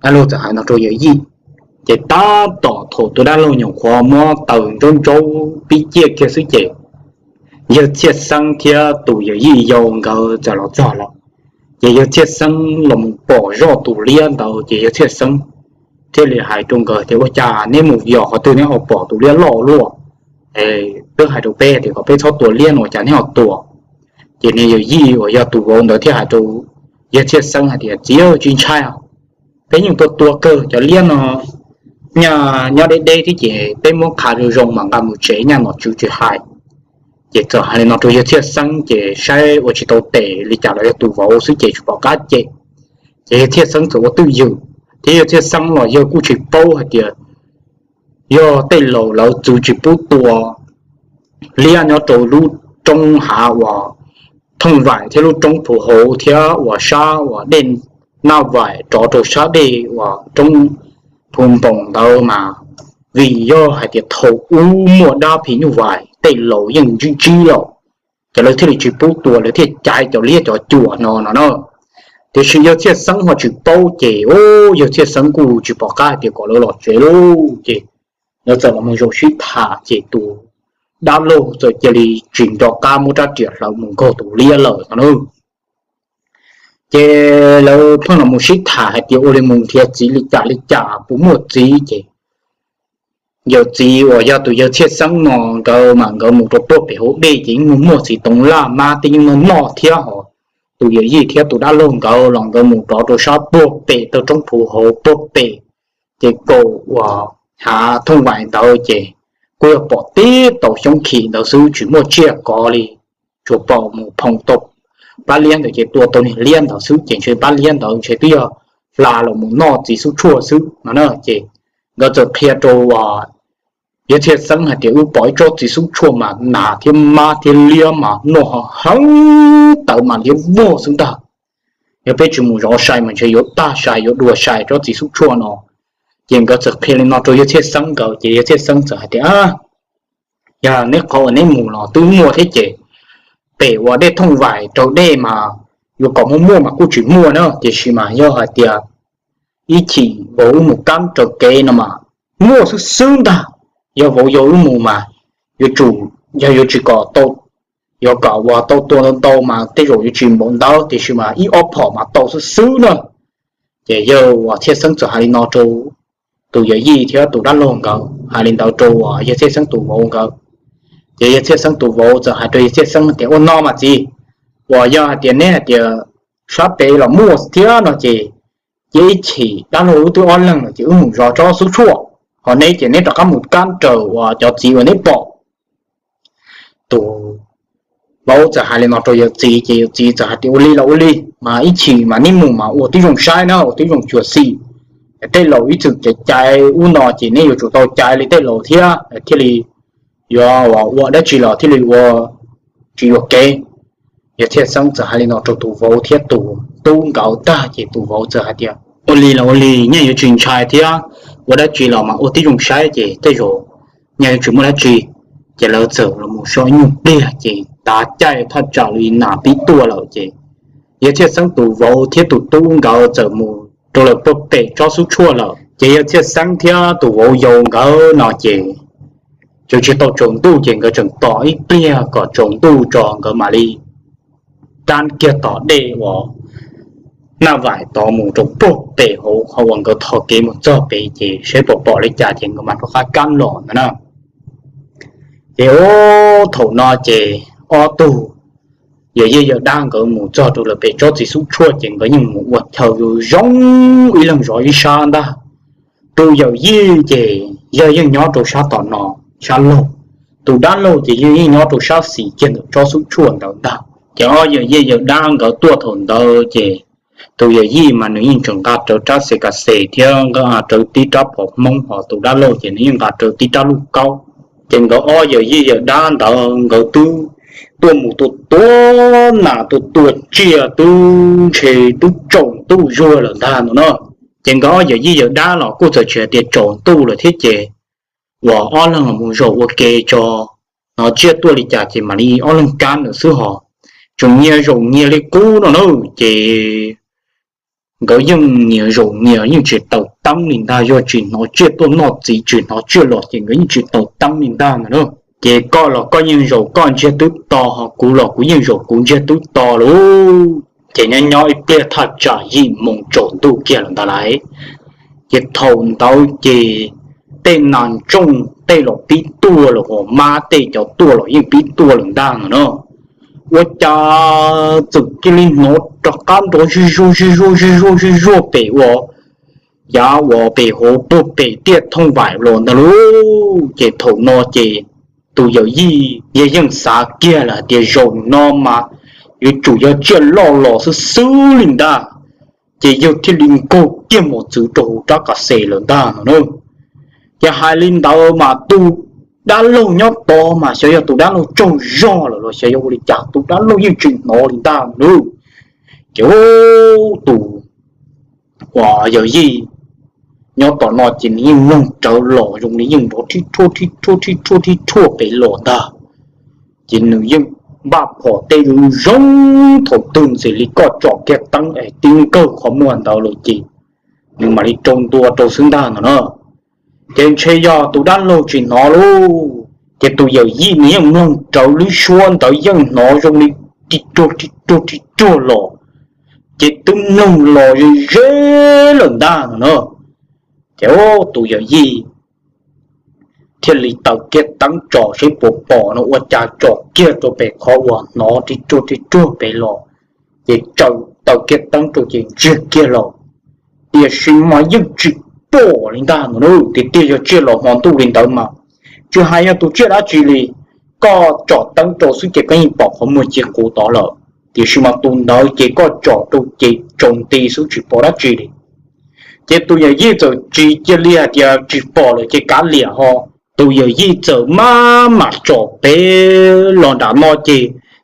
Dab laug txawm hais no rau yawm yij. Ces tab tom thaum tus dab laug nyuam qhuav muab taws ntsaub ntsaub pib ciaj kiag xwb ces yawg Txhiaj Xeeb thiab tus yawm yij yau nkawd txawm los txog lawm. Ces yawg Txhiaj Xeeb los mus pom zoj tus liab ntawd, ces yawg Txhiaj Xeeb thiaj li hais rau nkawd tias, Ua cas neb mus yos qhov twg neb ho pom tus liab loj luaj? Twb hais rau peb tias kom peb txhob tua liab no, ua cas neb ho tua? Ces niag yawm yij uas yog tus vauv ntawd thiaj hais rau yawg Txhiaj Xeeb hais tias, Txiv, tsis ntshai, peb yeej tua tua kawg cov liab no, nyaj nyob deb deb thiab, ces peb muab qha zoo zoo mas nqa mus tsev nyaj nom tswv tsis hais. Ces txawm hais li no rau yawg Txhiaj Xeeb, ces saib ua tsis tau tes li cas los yog tus vauv xwb ces tsis pom qab cem. Ces yawg Txhiaj Xeeb txawm ua twj ywm, thiab yawg Txhiaj Xeeb los yawg kuj tsis paub hais tias yog tej laus lawv txwv tsis pub tua liab nyob rau lub roob hav uas Thooj Vaim thiab lub roob Phu Hauv thiab uas sab uas dej Naj Vaim rov rau sab dej uas roob Phu Npoos ntawd mas, vim yog hais tias thaum ub muaj dab phim nyuj vais, tej laus yeej ntsib ntsib lawm, ces lawv thiaj li tsis pub tua, lawv thiaj caiv cov liab cov cuam no no na. Tiam sis yawg Txhiaj Xeeb ho tsis paub, ces yawg Txhiaj Xeeb kuj tsis pom qab hais tias kom lawv los tsev lauj, ces lawv txawm los mus zaum sib tham, ces tus dab laug txawm cia li tsis nco qab muab rab riam hlawv mus nkaug tus liab lawm no na. Ces lawv pheej los mus sib tham hais tias ua li mus nrhiav txiv li cas li cas puas muaj txiv, ces yawm txiv uas yog tus yawg Txhiaj Xeeb no, nkawd mas nkawd mus rau puag pem hauv dej ces yeej muaj muaj txiv toov laj mab tej yeej noj noj thiab hos. Tus yawm yij thiab tus dab laug nkawd los nkawd mus rov rau sab puag pem taw roob Phu Hauv puag pem, ces kaum uas hav Thooj Vaim ntawd ces kuj yog pom tib tau xyoob khim ntawd xwb, tsis muaj tsiaj kov li, tsuas pom mus phoom tau pab liab ntawd ces tua tau niag liab ntawd xwb, ces ntshe pab liab ntawd ntshe twb yog hla los mus noj txiv xub tshuaj xwb no na. Ces nkawd txawm qhia rau yawg Txhiaj Xeeb hais tias, Wb pom ib tsob txiv xub tshuaj mas nas thiab mab thiab liab mas noj heev tawv mas liab vog xwb ntag. Yog peb tsis mus zov sai mas ntshe yuav tag sai yuav dua sai tsob txiv xub tshuaj no. Ces nkawd txawm qhia li no rau yawg Txhiaj Xeeb nkawd, ces yawg Txhiaj Xeeb txawm hais tias, Yog neb qhov uas neb mus los twb muaj thiab, ces pem uas dej Thooj Vaim raug dej mas yuav kom muaj muaj mas kuj tsis muaj na, tiam sis mas yog hais tias ib chim vauv wb mus kab raws kev no mas muaj xwb xwb ntag. Yog vauv yau wb mus mas yuav tsum, yog yuav tsis kom tau, yuav kom uas tau tua ntau ntau mas tej zaum yuav tsis npaum ntawd, tiam sis mas ib ob phom mas tau xwb xwb na. Ces yawg uas Txhiaj Xeeb txawm hais li no rau tus yawm yij thiab tus dab laug nkawd, hais li ntawd rau uas yawg Txhiaj Xeeb tus vauv nkawd. Ces yawg Txhiaj Xeeb tus vauv txawm hais rau yawg Txhiaj Xeeb tias, Ua no mas txiv, uas yog hais tias neb hais tias sab pem los muaj thiab no ces, ces ib chim dab laug wb twb ob leeg lawm ces wb mus zov tsob xub tshuaj, ho neb ces neb rov qab mus kab raws uas cov txiv uas neb pom. Tus vauv txawm hais li no rau yawm txiv, ces yawm txiv txawm hais tias, Ua li los ua li, mas ib chim mas neb mus mas ua tib zoo saib na, ua tib zoo xyuam xim. Tej laus ib txwm caiv caiv ub no ces neb yuav tsum tau caiv li tej laus thiab thiaj li yuav ua dab tsi los thiaj li ua tsis yuam kev. Yawg Txhiaj Xeeb txawm hais li no rau tus vauv thiab tus tub nkawd tag ces tus vauv txawm hais tias, Ua li los ua li, nyaj yuav tsis ntshai thiab, ua dab tsi los mas ua tib zoo saib ces tej zaum nyaj yuav tsis muaj dab tsi. Ces lawv txawm los mus so ib nyuag pliag ces tav caij thaj tsam li nas pib tuaj lawm ces yawg Txhiaj Xeeb tus vauv thiab tus tub nkawd txawm mus rau lawm puag pem tsob xub tshuaj lawm. Ces yawg Txhiaj Xeeb thiab tus vauv yau nkawd no ces tseem tsis tau tsaus ntuj ces nkawd tseem tos ib pliag kom tsaus ntuj tso nkawd mam li kab kiag tom dej uas Naj Vaim tod mus rau puag pem hauv qhov uas nkawd tho kev mus txog pem ces saib puas pom li cas ces nkawd mam rov qab kab los ntawd na. Ces thaum no ces ob tug yawm yij yawm dab nkawd mus txog rau lawm pem tsob txiv xub tshuaj ces nkawd yeej mus ua chaw zoo zoo ib leeg zov ib sab ntag. Tus yawm yij ces yawg yeej nyob rau sab tom no, sab laug. Tus dab laug ces yawg yeej nyob rau sab xis kiag ntawm tsob xub tshuaj ntawd ntag. Ces ob yawm yij yawm dab nkawd tuaj thaum ntawd ces Tus yawm yij mas nws yeej tseem nqa rawv rab xes kas xes thiab nqa rawv tib rab phom hmoob, ho tus dab laug ces nws yeej nqa rawv tib rab luj kaub. Ces nkawd ob yawm yij yawm dab ntawd nkawd twb tuaj mus tua tua nas tua tua tsiaj twb ntshe twb tsaus ntuj zuag lawm ntag no na. Ces nkawd ob yawm yij yawm dab los kuj txawm tsis hais tias tsaus ntuj lawm thiab ces uas ob leeg los mus zaum ua ke tso, hnov tsiaj tuaj li cas ces mam li ob leeg kab ntawd xwb hos. Tseem nyias zaum nyias li qub no na, ces nkawd yeej nyias zaum nyias yeej tsis taws teeb li ntag, yog tsis hnov tsiaj tuaj noj txiv tsis hnov tsiaj los ces nkawd yeej tsis taws teeb li ntag no na. Ces koj los koj yeej zaum koj ntsiag twb to, ho kuv los kuv yeej zaum kuv ntsiag twb to lauj. Ces nyob nyob ib pliag thaj tsam yim moos tsaus ntuj kiag lawm ntag lauj. Ces thaum ntawd ces tej nas ntsooj tej los pib tuaj lawm, hos mab tej cov tuaj los yeej pib tuaj lawm ntag no na. Ua cas txawm cia li hnov rov qab nrov zig zuag zig zuag zig zuag zig zuag pem ua, yav uas pem hauv puag pem tiaj thooj vaim los ntag lauj. Ces thaum no ces tus yawm yij yog yeej xav kiag lawm hais tias zaum no mas yuav tsum yog tsiaj loj los xwb xwb li ntag, ces yawg thiaj li nkaug kiag mos txwv rau hauv rab kas xes lawm ntag no na. Ces hais li ntawd mas tus dab laug nyob tod mas xyov yog tus dab laug tsaug zog lawm los xyov yog ua li cas tus dab laug yeej tsis hnov li ntag no na. Ces tus uas yawm yij nyob tom no ces nws yeej mloog rawv los zoo li yeej nrov rhib rhuaj rhib rhuaj rhib rhuaj rhib rhuaj pem los ntag. Ces nws yeej npaj phom tej zoo zoo, thaum twg ntxim li koj tsom kiag teeb es tib nkawg qhov muag ntawd lawm ces nws mam li rau ntua rau xwb ntag no na. Ces ntshe yog tus dab laug tsis hnov lauj, ces tus yawm yij nws yeej mloog rawv lub suab ntawd yeej hnov zoo li ri ruag ri ruag ri ruag los, ces twb mloog los ze ze lawm ntag no na. Ces tus yawm yij thiaj li taws kiag teeb tsom seb puas pom no, ua cas tsom kiag rau pem qhov uas hnov ri ruag ri ruag pem los, ces tsaws taws kiag teeb rau ces ntsiag kiag los, tiam sis mas yeej tsis pom li ntag no na. Tiag tiag yog tsiaj los hmo ntuj li ntawd mas tsis hais yog tus tsiaj dab tsi li, koj tsom teeb rau xwb ces koj yeej pom qhov muag ci quv tod lawm, tiam sis mas tus ntawd ces koj tsom rau ces tsaus nti xwb tsis pom dab tsi li. Ces tus yawm yij txawm tsis cia li hais tias tsis pom lawm ces kav liam ho, tus yawm yij txawm maj mam tsom pem los nram no ces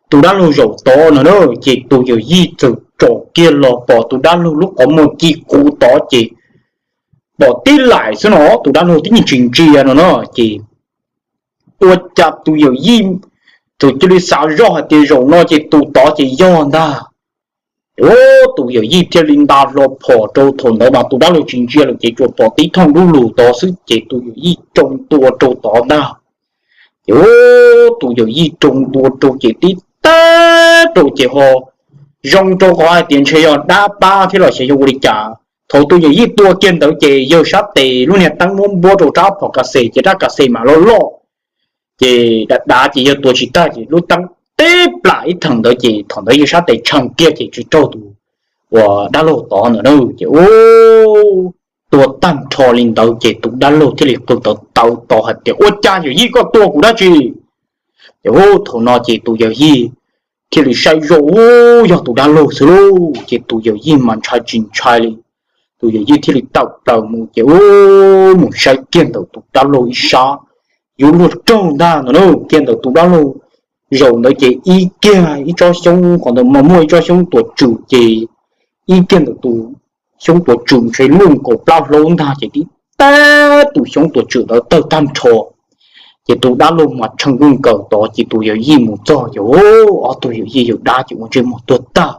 tus dab laug zaum tod no na, ces tus yawm yij txawm tsom kiag los pom tus dab laug lub qhov muag ci quv tod ces pom tib laim xwb no, tus dab laug twb yeej tsis ntsia no na. Ces ua cas tus yawm yij txawm cia li xav zoj hais tias zaum no ces tus tod ces yog ntag. Ua, tus yawm yij thiaj li nta hlo phom rau, thaum ntawd mas tus dab laug tsis ntsia lawm ces tsuas pom tib thooj dub lug tod xwb ces tus yawm yij rau ntua rau tod ntag. Ces ua, tus yawm yij rau ntua rau ces tib tag rau ces ho zoo rau qhov hais tias ntshe yog dab pab thiab los xyov yog ua li cas. Thaum tus yawm yij tua kiag ntawd ces yawg sab tes lub niag teeb muab npuab rau rab phom kas xes ces rab kas xes mas loj loj, ces dav dav ces yawg tua tsis tag ces lub teeb teb plam ib theem ntawd ces thaum ntawd yawg sab tes tshee kiag ces tsis raug tus uas dab laug tod ntawd na. Ces ua, tua tag nrho li ntawd ces tus dab laug thiaj li qw tawv tawv tod hais tias ua cas yawm yij koj tua kuv dab tsi? Ces ua, thaum no ces tus yawm yij thiaj li saib zoj, ua, yog tus dab laug xwb lauj. Ces tus yawm yij mas ntshai tsis ntshai li, tus yawm yij thiaj li tawm plaws mus ces ua, mus saib kiag ntawm tus dab laug ib sab, yuav luag raug ntag no na. Kiag ntawm tus dab laug zaum ntawd ces ib kiag ib tsob xyoob, qhov ntawd mas muaj ib tsob xyoob tuam tswm ces ib kiag ntawm tus xyoob tuam tswm ntshe luj nkaus plab hlaub ntag ces tib tag tus xyoob tuam tswm ntawd tawg tag nrho. Ces tus dab laug mas tshee luj nkaus tod ces tus yawm yij mus txog ces ob tug yawm yij yawm dab ces ua ntsej muag tuag tag.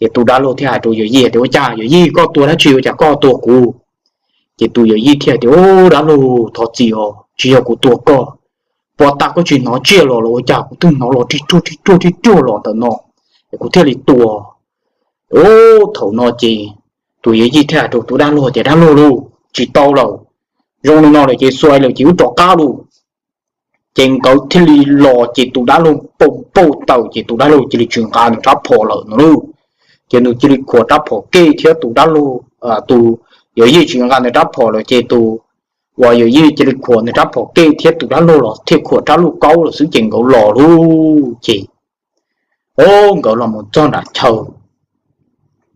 Ces tus dab laug thiaj hais rau yawm yij tias ua cas yawm yij koj tua dab tsi ua cas koj tua kuv? Ces tus yawm yij thiaj tias ub dab laug thov txim os, tsis yog kuv tua koj, pom tag koj tsis hnov tsiaj los los ua cas kuv twb hnov los rig ruag rig ruag rig ruag los ntawm no es kuv thiaj li tua. Ub, thaum no ces tus yawm yij thiaj hais rau tus dab laug tias dab laug lauj, tsis tau lawm, zoo li no lawm ces xuav lawm ces wb rov qab lauj. Ces nkawd thiaj li los ces tus dab laug poob pauj tawm ces tus dab laug cia li tsis nqa nws rab phom lawm no lauj. Ces nws cia li khuam rab phom kej thiab tus dab laug, tus yawm yij tsis nqa nws rab phom lawm ces tus uas yawm yij cia li khuam nws rab phom kej thiab tus dab laug los thiaj khuam rab luj kaub lawm xwb ces nkawd los lauj. Ces o, nkawd los mus txog nram chaw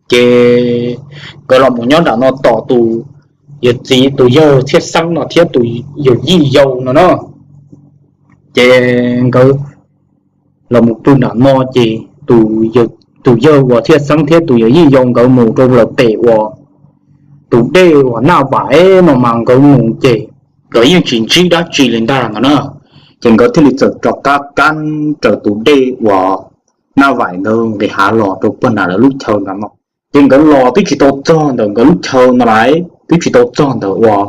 Ces nkawd los mus nyob nram no tos tus yawg txiv, tus yawg Txhiaj Xeeb no thiab tus yawm yij yau no na. Ces nkawd los mus pw nram no ces tus yawg uas Txhiaj Xeeb thiab tus yawm yij yau nkawd mus rau lawm pem uas tus dej uas Naj Vaim no mas nkawd mus ces nkawd yeej tsis ntsib dab tsi li ntag no na. Ces nkawd thiaj li txawm rov qab kab raws tus dej uas Naj Vaim ntawd nqis hav los rau puag nram lawv lub chaw nram no. Ces nkawd los twb tsis tau txog ntawm nkawd lub chaw no lawm, twb tsis tau txog ntawm uas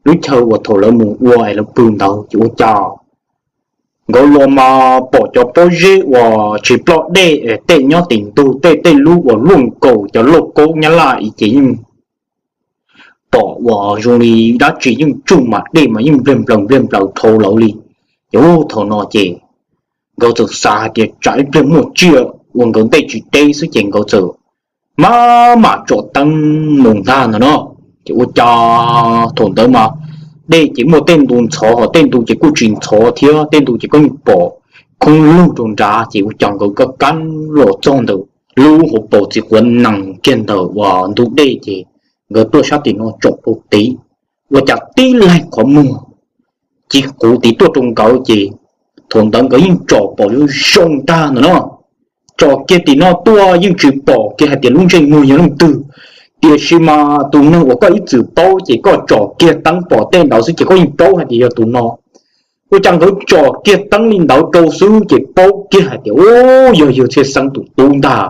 lub chaw uas thaum lawv mus ua es lawv pw ntawd ces ua cas nkawd los mas pom cov pob zeb uas tsis ploj dej, tej nyob tim ntug tej, tej lub uas luaj nkaus cov lauj kaub nyab laj ib ces yeej pom uas zoo li dab tsi yeej tsuj mas dej mas yeej npliag nplaws npliag nplaws dhau lawv li. Ces ub thaum no ces nkawd txawm xav hais tias tsam ib pliag muaj tsiaj ua nkawd ntej tsis deb xwb ces nkawd txawm maj mam tsom teeb mus ntag ntawm no. Ces ua cas thaum ntawd mas dej ces muaj tej ntu ntxhov ho tej ntu ces kuj tsis ntxhov thiab, tej ntu ces koj yeej pom khoob lug rau nrad ces ua cas nkawd kab kab los txog ntawm lub hauv paus txiv quav nees kiag ntawm uas ntug dej ces nkawd tuaj sab tim no tsom rau tid. Ua cas tib leeg qhov muag ci quv tid tuaj rau nkawd ces thaum ntawd nkawd yeej tsom pom zoo zoo ntag ntawm no. Tsom kiag tim no tuaj yeej tsis pom kiag hais tias lub ntsej muag yog leej twg. Tiam sis mas tus neeg uas koj ib txwm paub ces koj tsom kiag teeb pom tej ntawd xwb ces koj yeej paub hais tias yog tus no. Ua cas nkawd tsom kiag teeb li ntawd rau xwb ces paub kiag hais tias ub, yog yawg Txhiaj Xeeb tus tub ntag.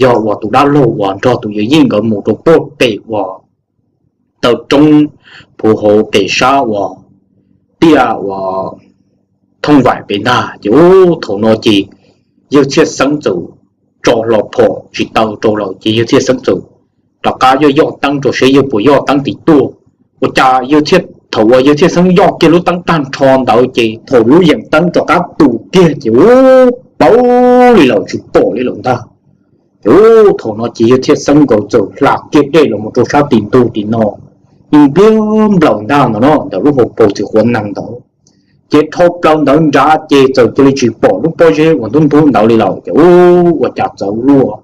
Yog uas tus dab laug uas nrog tus yawm yij nkawd mus rau puag pem uas taw roob puv hauv pem sab uas tiaj uas thooj vaim pem ntag. Ces ub thaum no ces yawg Txhiaj Xeeb txawm tso hlo phom tsis taw rau lawm ces yawg Txhiaj Xeeb txawm rov qab yoj yoj teeb rau seb yawg puas yoj teeb tim tuaj. Ua cas yawg Txhiaj, thaum uas yawg Txhiaj Xeeb yoj kiag lub teeb tag nrho ntawd ces thaum lub yeem teeb rov qab tu kiag ces ub, paub li lawm tsis pom li lawm ntag. Ces ub thaum no ces yawg Txhiaj Xeeb nkawd txawm hla kiag dej los mus rau sab tim ntug tim no, yeej npliag nplaws ntag ntawm no ntawm lub hauv paus txiv quav nees ntawd. Ces dhau plaws ntawd nrad ces txawm cia li tsis pom lub pob zeb uas ntub ntub ntawd li lawm ces ub ua cas txawv luaj.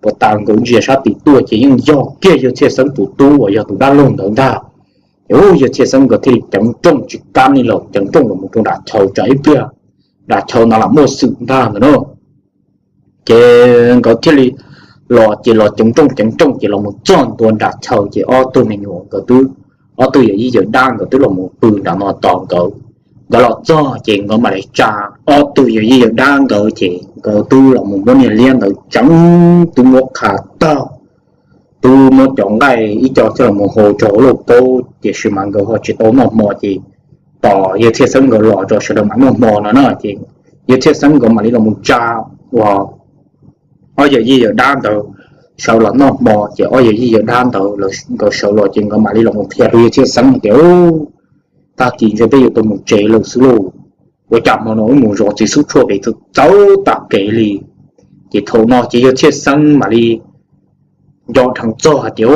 Puas tas nkawd ntsia sab tim tuaj ces yeej yog kiag yawg Txhiaj Xeeb tus tub uas yog tus dab laug ntawd ntag. Ces ub yawg Txhiaj Xeeb nkawd thiaj li ceev nrooj tsis kam li lawm, ceev nrooj los mus rau nram chaw tsam ib pliag nram chaw no lam muaj xwm ntag ntawm no. Ces nkawd thiaj li los ces los ceev nrooj ceev nrooj ces los mus txog ntua nram chaw ces ob tug me nyuam nkawd twb, ob tug yawm yij yawm dab nkawd twb los mus pw nram no tos nkawd. Nkawd los txog ces nkawd mam li tsa ob tug yawm yij yawm dab nkawd ces nkawd twb los mus muab niag liab ntawd tseev, twb muab qha tag, twb muab cov nqaij ib co coj los mus hau rau hauv lauj kaub, tiam sis mas nkawd ho tsis tau noj hmo ces tos yawg Txhiaj Xeeb nkawd los rau sawv daws mam noj hmo no na. Ces yawg Txhiaj Xeeb nkawd mam li los mus tsa uas ob yawm yij yawm dab ntawd sawv los noj hmo ces ob yawm yij yawm dab ntawd nkawd sawv los ces nkawd mam li los mus qhia rau yawg Txhiaj Xeeb tias, Tag kis ntshe peb yuav tau mus tsev lawm xwb lauj. Ua cas hmo no wb mus zov txiv xub tshuaj pem txawv tag kev li. Ces thaum no ces yawg Txhiaj Xeeb mam li nco dheev txog hais tias,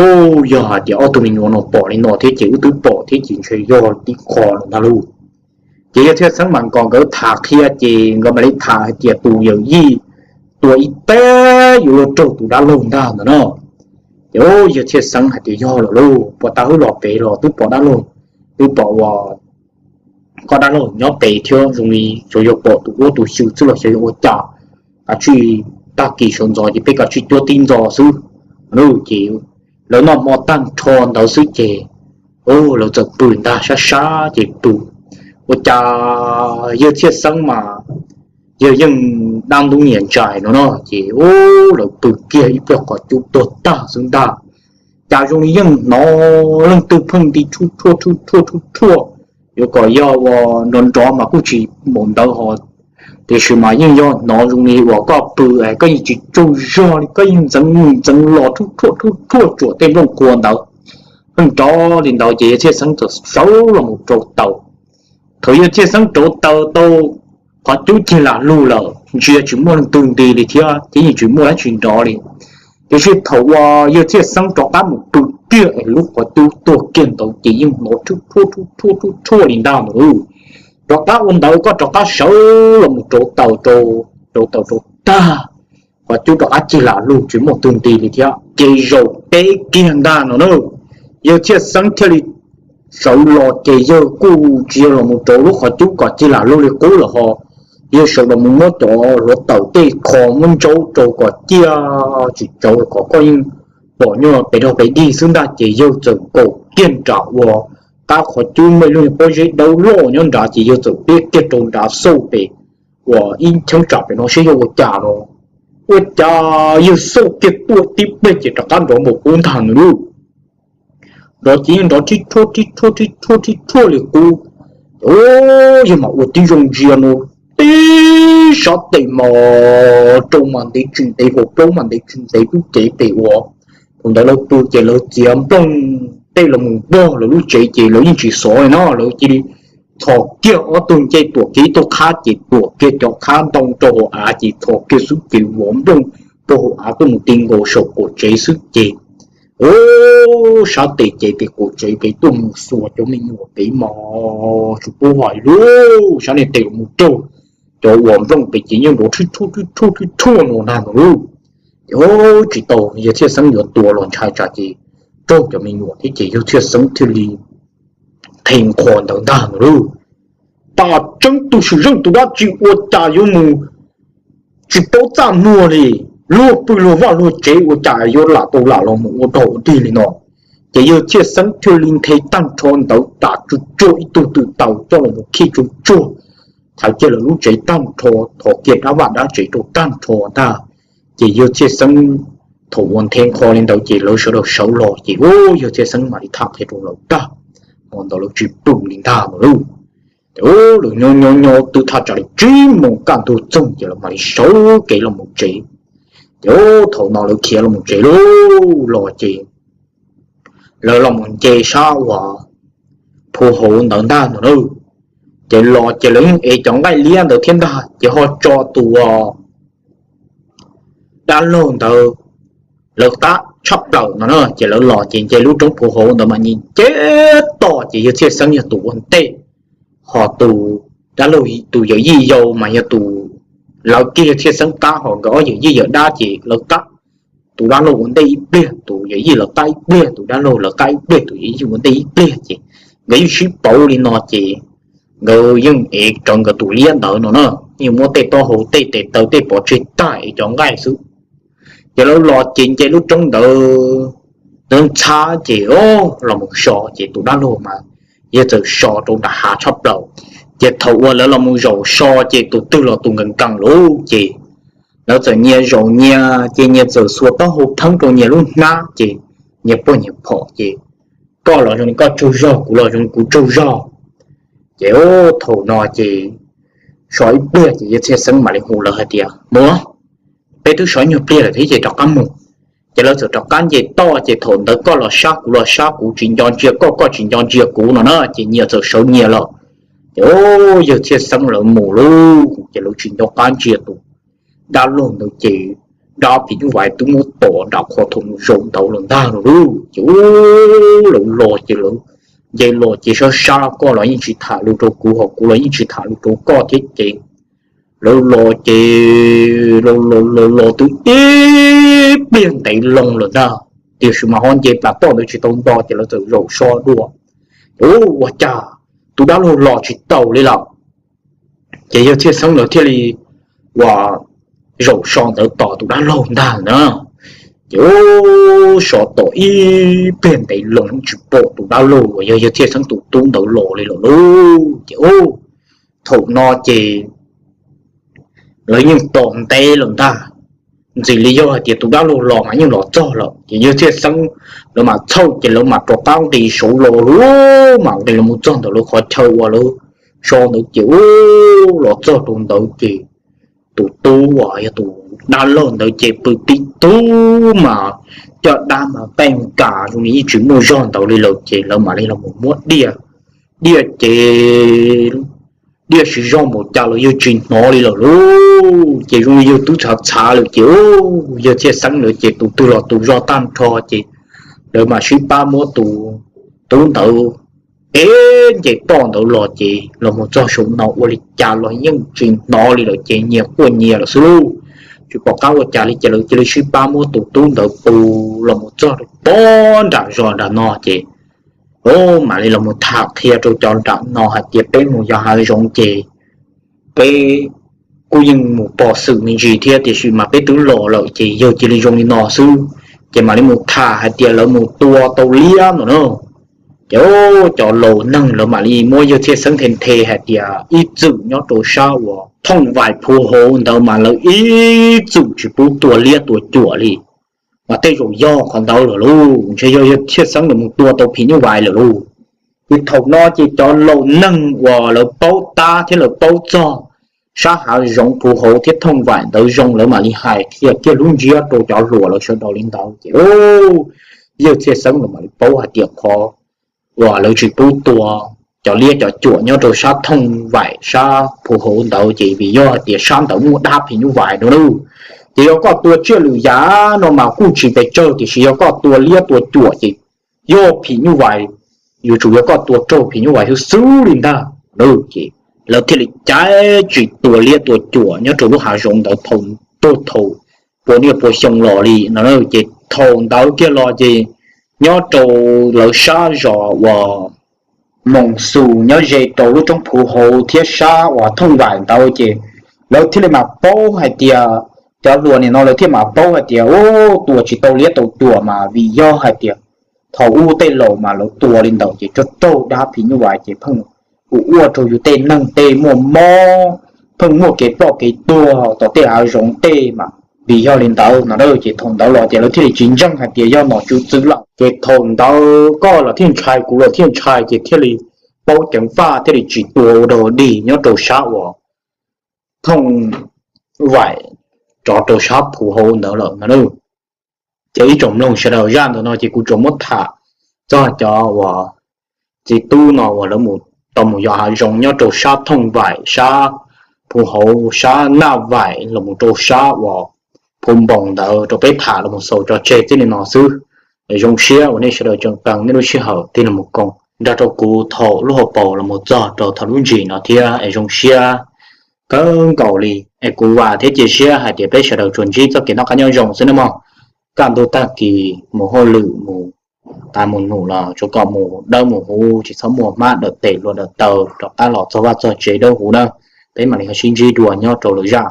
Yog hais tias ob tug me nyuam no pom li no thiab ces wb twb pom thiab ces ntshe yog tib qho lawm ntag lauj. Ces yawg Txhiaj Xeeb mam nkom nkawd tham qhia ces nkawd mam li tham hais tias tus yawm yij tua ib teg yuav luag raug tus dab laug ntag ntawm no. Ces yawg Txhiaj Xeeb hais tias, Yog lawm lauj, puas tas wb los pem los twb pom dab laug, twb pom uas koj dab laug nyob pem thiab zoo li xyov yog pom tus duab tus xyw xwb los xyov yog ua cas. Kav tsij tag kis sawv ntxov ces peb kav tsij cuab tib ntxo xwb. Ces lawv noj hmo tag nrho ntawd xwb ces lawv txawm pw ntag, sab sab ces pw. Ua cas yawg Txhiaj Xeeb mas yawg yeej dab ntub nyiam ntsais no no ces lawv pw kiag ib pliag qhov cub tuag tag xwb ntag. Cas zoo li yeej hnov leej twg pheej nti rhuj rhuaj rhuj rhuaj rhuj rhuaj, yuav kom yog uas nrov nrov mas kuj tsis npaum ntawd ho, tiam sis mas yeej yog hnov zoo li uas koj pw es koj yeej tsis tsaug zog li, koj yeej ntxeev ntxeev los rhuj rhuaj rhuj rhuaj tsuam tej nplooj qhuav ntawd. Pheej nrov li ntawd ces yawg Txhiaj Xeeb txawm sawv los mus rauv taws. Thaum yawg Txhiaj Xeeb rauv taws tau, qhov cub cig lam lug lawm, ntsia tsis muaj leej twg nti li thiab ces yeej tsis muaj dab tsi nrov li. Tiam sis thaum uas yawg Txhiaj Xeeb rov qab mus pw kiag es lub qhov cub tuag kiag ntawd ces yeej hnov rhuj rhuaj rhuj rhuaj rhuj rhuaj li ntag ntawd. Rov qab ua ntawd koj rov qab sawv los mus rauv taws rau, rauv taws rau tag, qhov cub rov qab cig lam lug tsis muaj tug nti li thiab ces zaum peb kiag ntag no na. Yawg Txhiaj Xeeb thiaj li sawv los ces yawg kuj tsis yog los mus rau lub qhov cub kom cig lam lug li qub lawm ho. Yawg sawv los mus muab cov hluav taws tej kho muab ntsaub rau kom ciaj tsis tsawv kom koj yeej pom nyob pes dog pes dig xwb ntag ces yawg txawm nkaum kiag nram uas qab qhov cub muaj ib lub pob zeb dawb loj nyob nrad ces yawg txawm piab kiag rau nrad xauj pem uas ib cheeb tsam pem no saib yog ua cas no. Ua cas yawg xauj kiag tuaj tib pliag ces rov qab nrov npaum qub ntag no lauj. Nrov ces yeej nrov rhib rhuaj rhib rhuaj rhib rhuaj rhib rhuaj li qub. Yawg mam ua tib zoo ntsia no, tib sab tes mas rau mas ntev tsis ntev, hauv plaub mas ntev tsis ntev lub cev pem uas thaum ntawd lawv pw ces lawv txiav nplooj tej los mus npog lawv lub tsev ces lawv yeej tsis xov li no, lawv cia li txhos kiag ob tug ncej tuam kiag ib tug qhab ces tuam kiag cov qhab ntoo rau hauv av ces txhos kiag xwb ces vov nplooj rau hauv av tuaj mus ti nkaus saum qaum tsev xwb ces, o, sab tes ces pem qaum tsev pem tuaj mus xuas cov me nyuam pem mos tsis pub hais lub sab niag tes los mus raug cov uas nplooj pem ces yeej nrov rhib rhuaj rhib rhuaj rhib rhuaj no ntag no lauj. Ces tsis tau, yawg Txhiaj Xeeb yuav tua los ntshai tsam ces raug cov me nyuam thiab ces yawg Txhiaj Xeeb thiaj li qhia qhov ntawd ntag no lauj. Tam tseeb tus swm zeej tus dab tsi ua cas yuav mus tsis paub txaj muag li, luag pw luag vaj luag tsev ua cas yuav lam tau lam los mus ua dog ua dig li no. Ces yawg Txhiaj Xeeb thiaj li nthe tag nrho ntawd tas tsuag tsuag ib tug tw taws coj los mus khi tsuag tsuag, thaiv kiag lawv lub tsev tag nrho, thov kiag dab vaj dab tsev rau tag nrho ntag. Ces yawg Txhiaj Xeeb thaum uas nthe qhov li ntawd ces lawv sawv daws sawv los ces, u, yawg Txhiaj Xeeb mam li tham qhia rau lawv tag, hmo ntawd lawv tsis pw li ntag no lauj. Ces lawv nyob nyob nyob twb thaj tsam li tsib moos kaj ntug txoog ces lawv mam li sawv kev los mus tsev. Ces thaum no lawv khiav los mus tsev lauj, los ces lawv los mus nce sab uas phu hauv ntawd ntag no lauj. Ces los ces lawv yeej ev cov nqaij liab ntawd thiab ntag ces ho tso tus dab laug ntawd lawv qab tshaj plaws no na. Ces lawv los ces nce lub roob phu hauv ntawd mas nce nce toj ces yawg Txhiaj Xeeb yog tus ua ntej, ho tus dab laug tus yawm yij yau mas yog tus lawv kiag yawg Txhiaj Xeeb qab, ho nkawd ob yawm yij yawm dab ces lawv qab, tus dab laug ua ntej ib pliag, tus yawm yij lawv qab ib pliag, tus dab laug lawv qab ib pliag, tus yawm yij ua ntej ib pliag ces nkawd yeej sib pauv li no ces nkawd yeej ev rawv nkawd tus liab ntawd no na, yeej muab tej taub hau tej tes taw tej pov tseg tag ev cov nqaij xwb. Ces lawv los ces nce lub roob ntawd ntxhab ces, o, los mus so ces tus dab laug mas yawg txawm so rau nram hav tshaj plaws. Ces thaum uas lawv los mus zaum so ces tus twg los tus nkees nkees lauj ces lawv txawm nyias zaum nyias ces nyias txawm xuas taub hau theeb rau nyias lub hnab ces nyias pog nyias phom ces koj los zoo li koj tsaug zog, kuv los zoo li kuv tsaug zog. Ces thaum no ces so ib pliag ces yawg Txhiaj Xeeb mam li hu lawv hais tias, mus, peb twb so ib nyuag pliag lawm thiab ces rov qab mus. Ces lawv txawm rov qab nce toj ces thaum ntawd koj los sab kuv los sab, kuv tsis nco ntsia koj, koj tsis nco ntsia kuv no na ces nyias txawm sawv nyias los. Ces yawg Txhiaj Xeeb lawv mus lauj ces lawv tsis nco qab ntsia tus dab laug ntawd ces dab phim nyuj vais twb muab tom nram qhov thaum mus zaum ntawd los ntag no lauj. Ces lawv los ces lawv nce los ces sab sab koj los yeej tsis tham lus rau kuv ho kuv los yeej tsis tham lus rau koj thiab ces lawv los ces los los los los twb ib pliag ntev loo lawm ntag, tiam sis mas ho nce plas toj ntawd tsis tau nto ces lawv txawm zaum so dua. Ces ua cas tus dab laug los tsis tau li lawm. Ces yawg Txhiaj Xeeb lawv thiaj li uas zaum so ntawd tos tus dab laug ntag na. Ces so tos ib pliag ntev loo tsis pom tus dab laug uas yog yawg Txhiaj Xeeb tus tub ntawd los li lawm lauj. Ces thaum no ces lawv yeej tos ntev lawm ntag, ntxim li yog hais tias tus dab laug los mas yeej los txog lawm ces yawg Txhiaj Xeeb lawv mam txhawj ces lawv mam rov qab nqis saud los lauj, mam nqis los mus txog ntawm lawv qhov chaw uas lawv so ntawd ces ub los txog rau ntawd ces tus tub uas yog tus dab laug ntawd ces pw tib tug mas caj dab mas nqaij nkas zoo li yeej tsis muaj zog ntawd li lawm ces lawv mam li los mus muab diaj, diaj ces diaj siv zog npaum cas los yawg tsis hnov li lawm lauj. Ces zoo li yawg twb txhav txhav lawm ces yawg Txhiaj Xeeb lawv ces tus twg los tus zog tag nrho ces lawv mam sib pab muab tus tub ntawd ev nce toj ntawd los ces los mus txog saum no ua li cas los yeej tsis hnov li lawm ces nyias quaj nyias lawm xwb lauj. tsis pom qab ua cas li ces lawv cia li sib pab muab tus tub ntawd puag los mus txog rau pob nram zos nram no ces, o, mam li los mus tham qhia rau cov nram no hais tias peb mus yos hav zoov ces peb kuj yeej mus pom xwm me ntsis thiab tiam sis mas peb twb los lawm ces yog cia li zoo li no xwb. Ces mam li mus tham hais tias lawv mus tua tau liab no na. Ces cov laus neeg lawv mam li muab yawg Txhiaj Xeeb nthe nthe hais tias ib txwm nyob rau sab uas thooj vaim phuv hauv ntawd mas lawv ib txwm tsis pub tua liab tua cuam li. Mas tej zaum yog qhov ntawd lawm lauj, ntshe yog yawg Txhiaj Xeeb lawv mus tua tau phim nyuj vais lawm lauj. Ces thaum no ces cov laus neeg uas lawv paub tab thiab lawv paub txog sab hav zoov phuv hauv thiab thooj vaim ntawd zoo lawv mam li hais qhia kiag lub ntsiab rau cov hluas lawv sawv daws li ntawd ces yawg Txhiaj Xeeb lawv mam li paub hais tias qhov uas lawv tsis pub tua cov liab cov cuam nyob rau sab thooj vaim sab phuv hauv ntawd ces vim yog hais tias sab ntawd muaj dab phim nyuj vais no na. Ces yog koj tua tsiaj lwm yam no mas kuj tsis pes tsawg tiam sis yog koj tua liab tua cuam ces yog phim nyuj vais, yuav tsum yog koj tua raug phim nyuj vais xwb xwb li ntag. Ces lawv thiaj li caiv tsis tua liab tua cuam nyob rau lub hav zoov ntawd thaum, thaum pua niaj pua xyoo los li no. Ces thaum ntawd kiag los ces nyob rau lawv sab zos uas Moos Xus nyob ze rau lub roob phuv hauv thiab sab uas thooj vaim ntawd ces lawv thiaj li mam paub hais tias, cov hluas nim no lawv thiaj mam paub hais tias, u, tua tsis tau liab tau cuam mas vim yog hais tias thaum ub tej laus mas lawv tua li ntawd ces raug raug dab phim nyuj vais ces pheej ua ua rau yus tej neeg tej muaj mob, pheej muaj kev ploj kev tuag tom tej hav zoov tej mas vim yog li ntawd no. Ces thaum ntawd los ces lawv thiaj li tsis ntseeg hais tias yog nom tswv txwv lawm. Ces thaum ntawd koj los thiaj ntshai, kuv los thiaj ntshai ces thiaj li paub ceev faj thiaj li tsis tua ua dog dig nyob rau sab uas thooj vaim rov rau sab phuv hauv ntawd lawm no. Ces ib tsoom mloog sawv daws, zaj ntawm no ces kuv tsuas muab tham txog cov uas txiv tub no uas lawv mus, tau mus yos hav zoov nyob rau sab thooj vaim sab phuv hauv sab naj vaim los mus rau sab uas phuv npoos ntawd rau peb tham los mus xaus tso tseg txij li no xwb. Zoo siab uas nej sawv daws tseem qee nej lub sij hawm tig los mus koom nrog rau kuv thaum lub hauv paus los mus txog rau thaum lub ntsis no thiab es zoo siab kawg nkaus li. Es kuv vam thiab cia siab hais tias peb sawv daws tsuas ntsib txoj kev noj qab nyob zoo xwb nawb mog. Kaj ntug tag kis mus hauj lwm mus tas mus num los tsuas kom mus dawb mus huv, tsis txhob muaj hmab dawm tes hlua dawm taw rov qab los txog vaj txog tsev dawb huv nawb. Peb mam li ho sib ntsib dua nyob rau lwm zaj.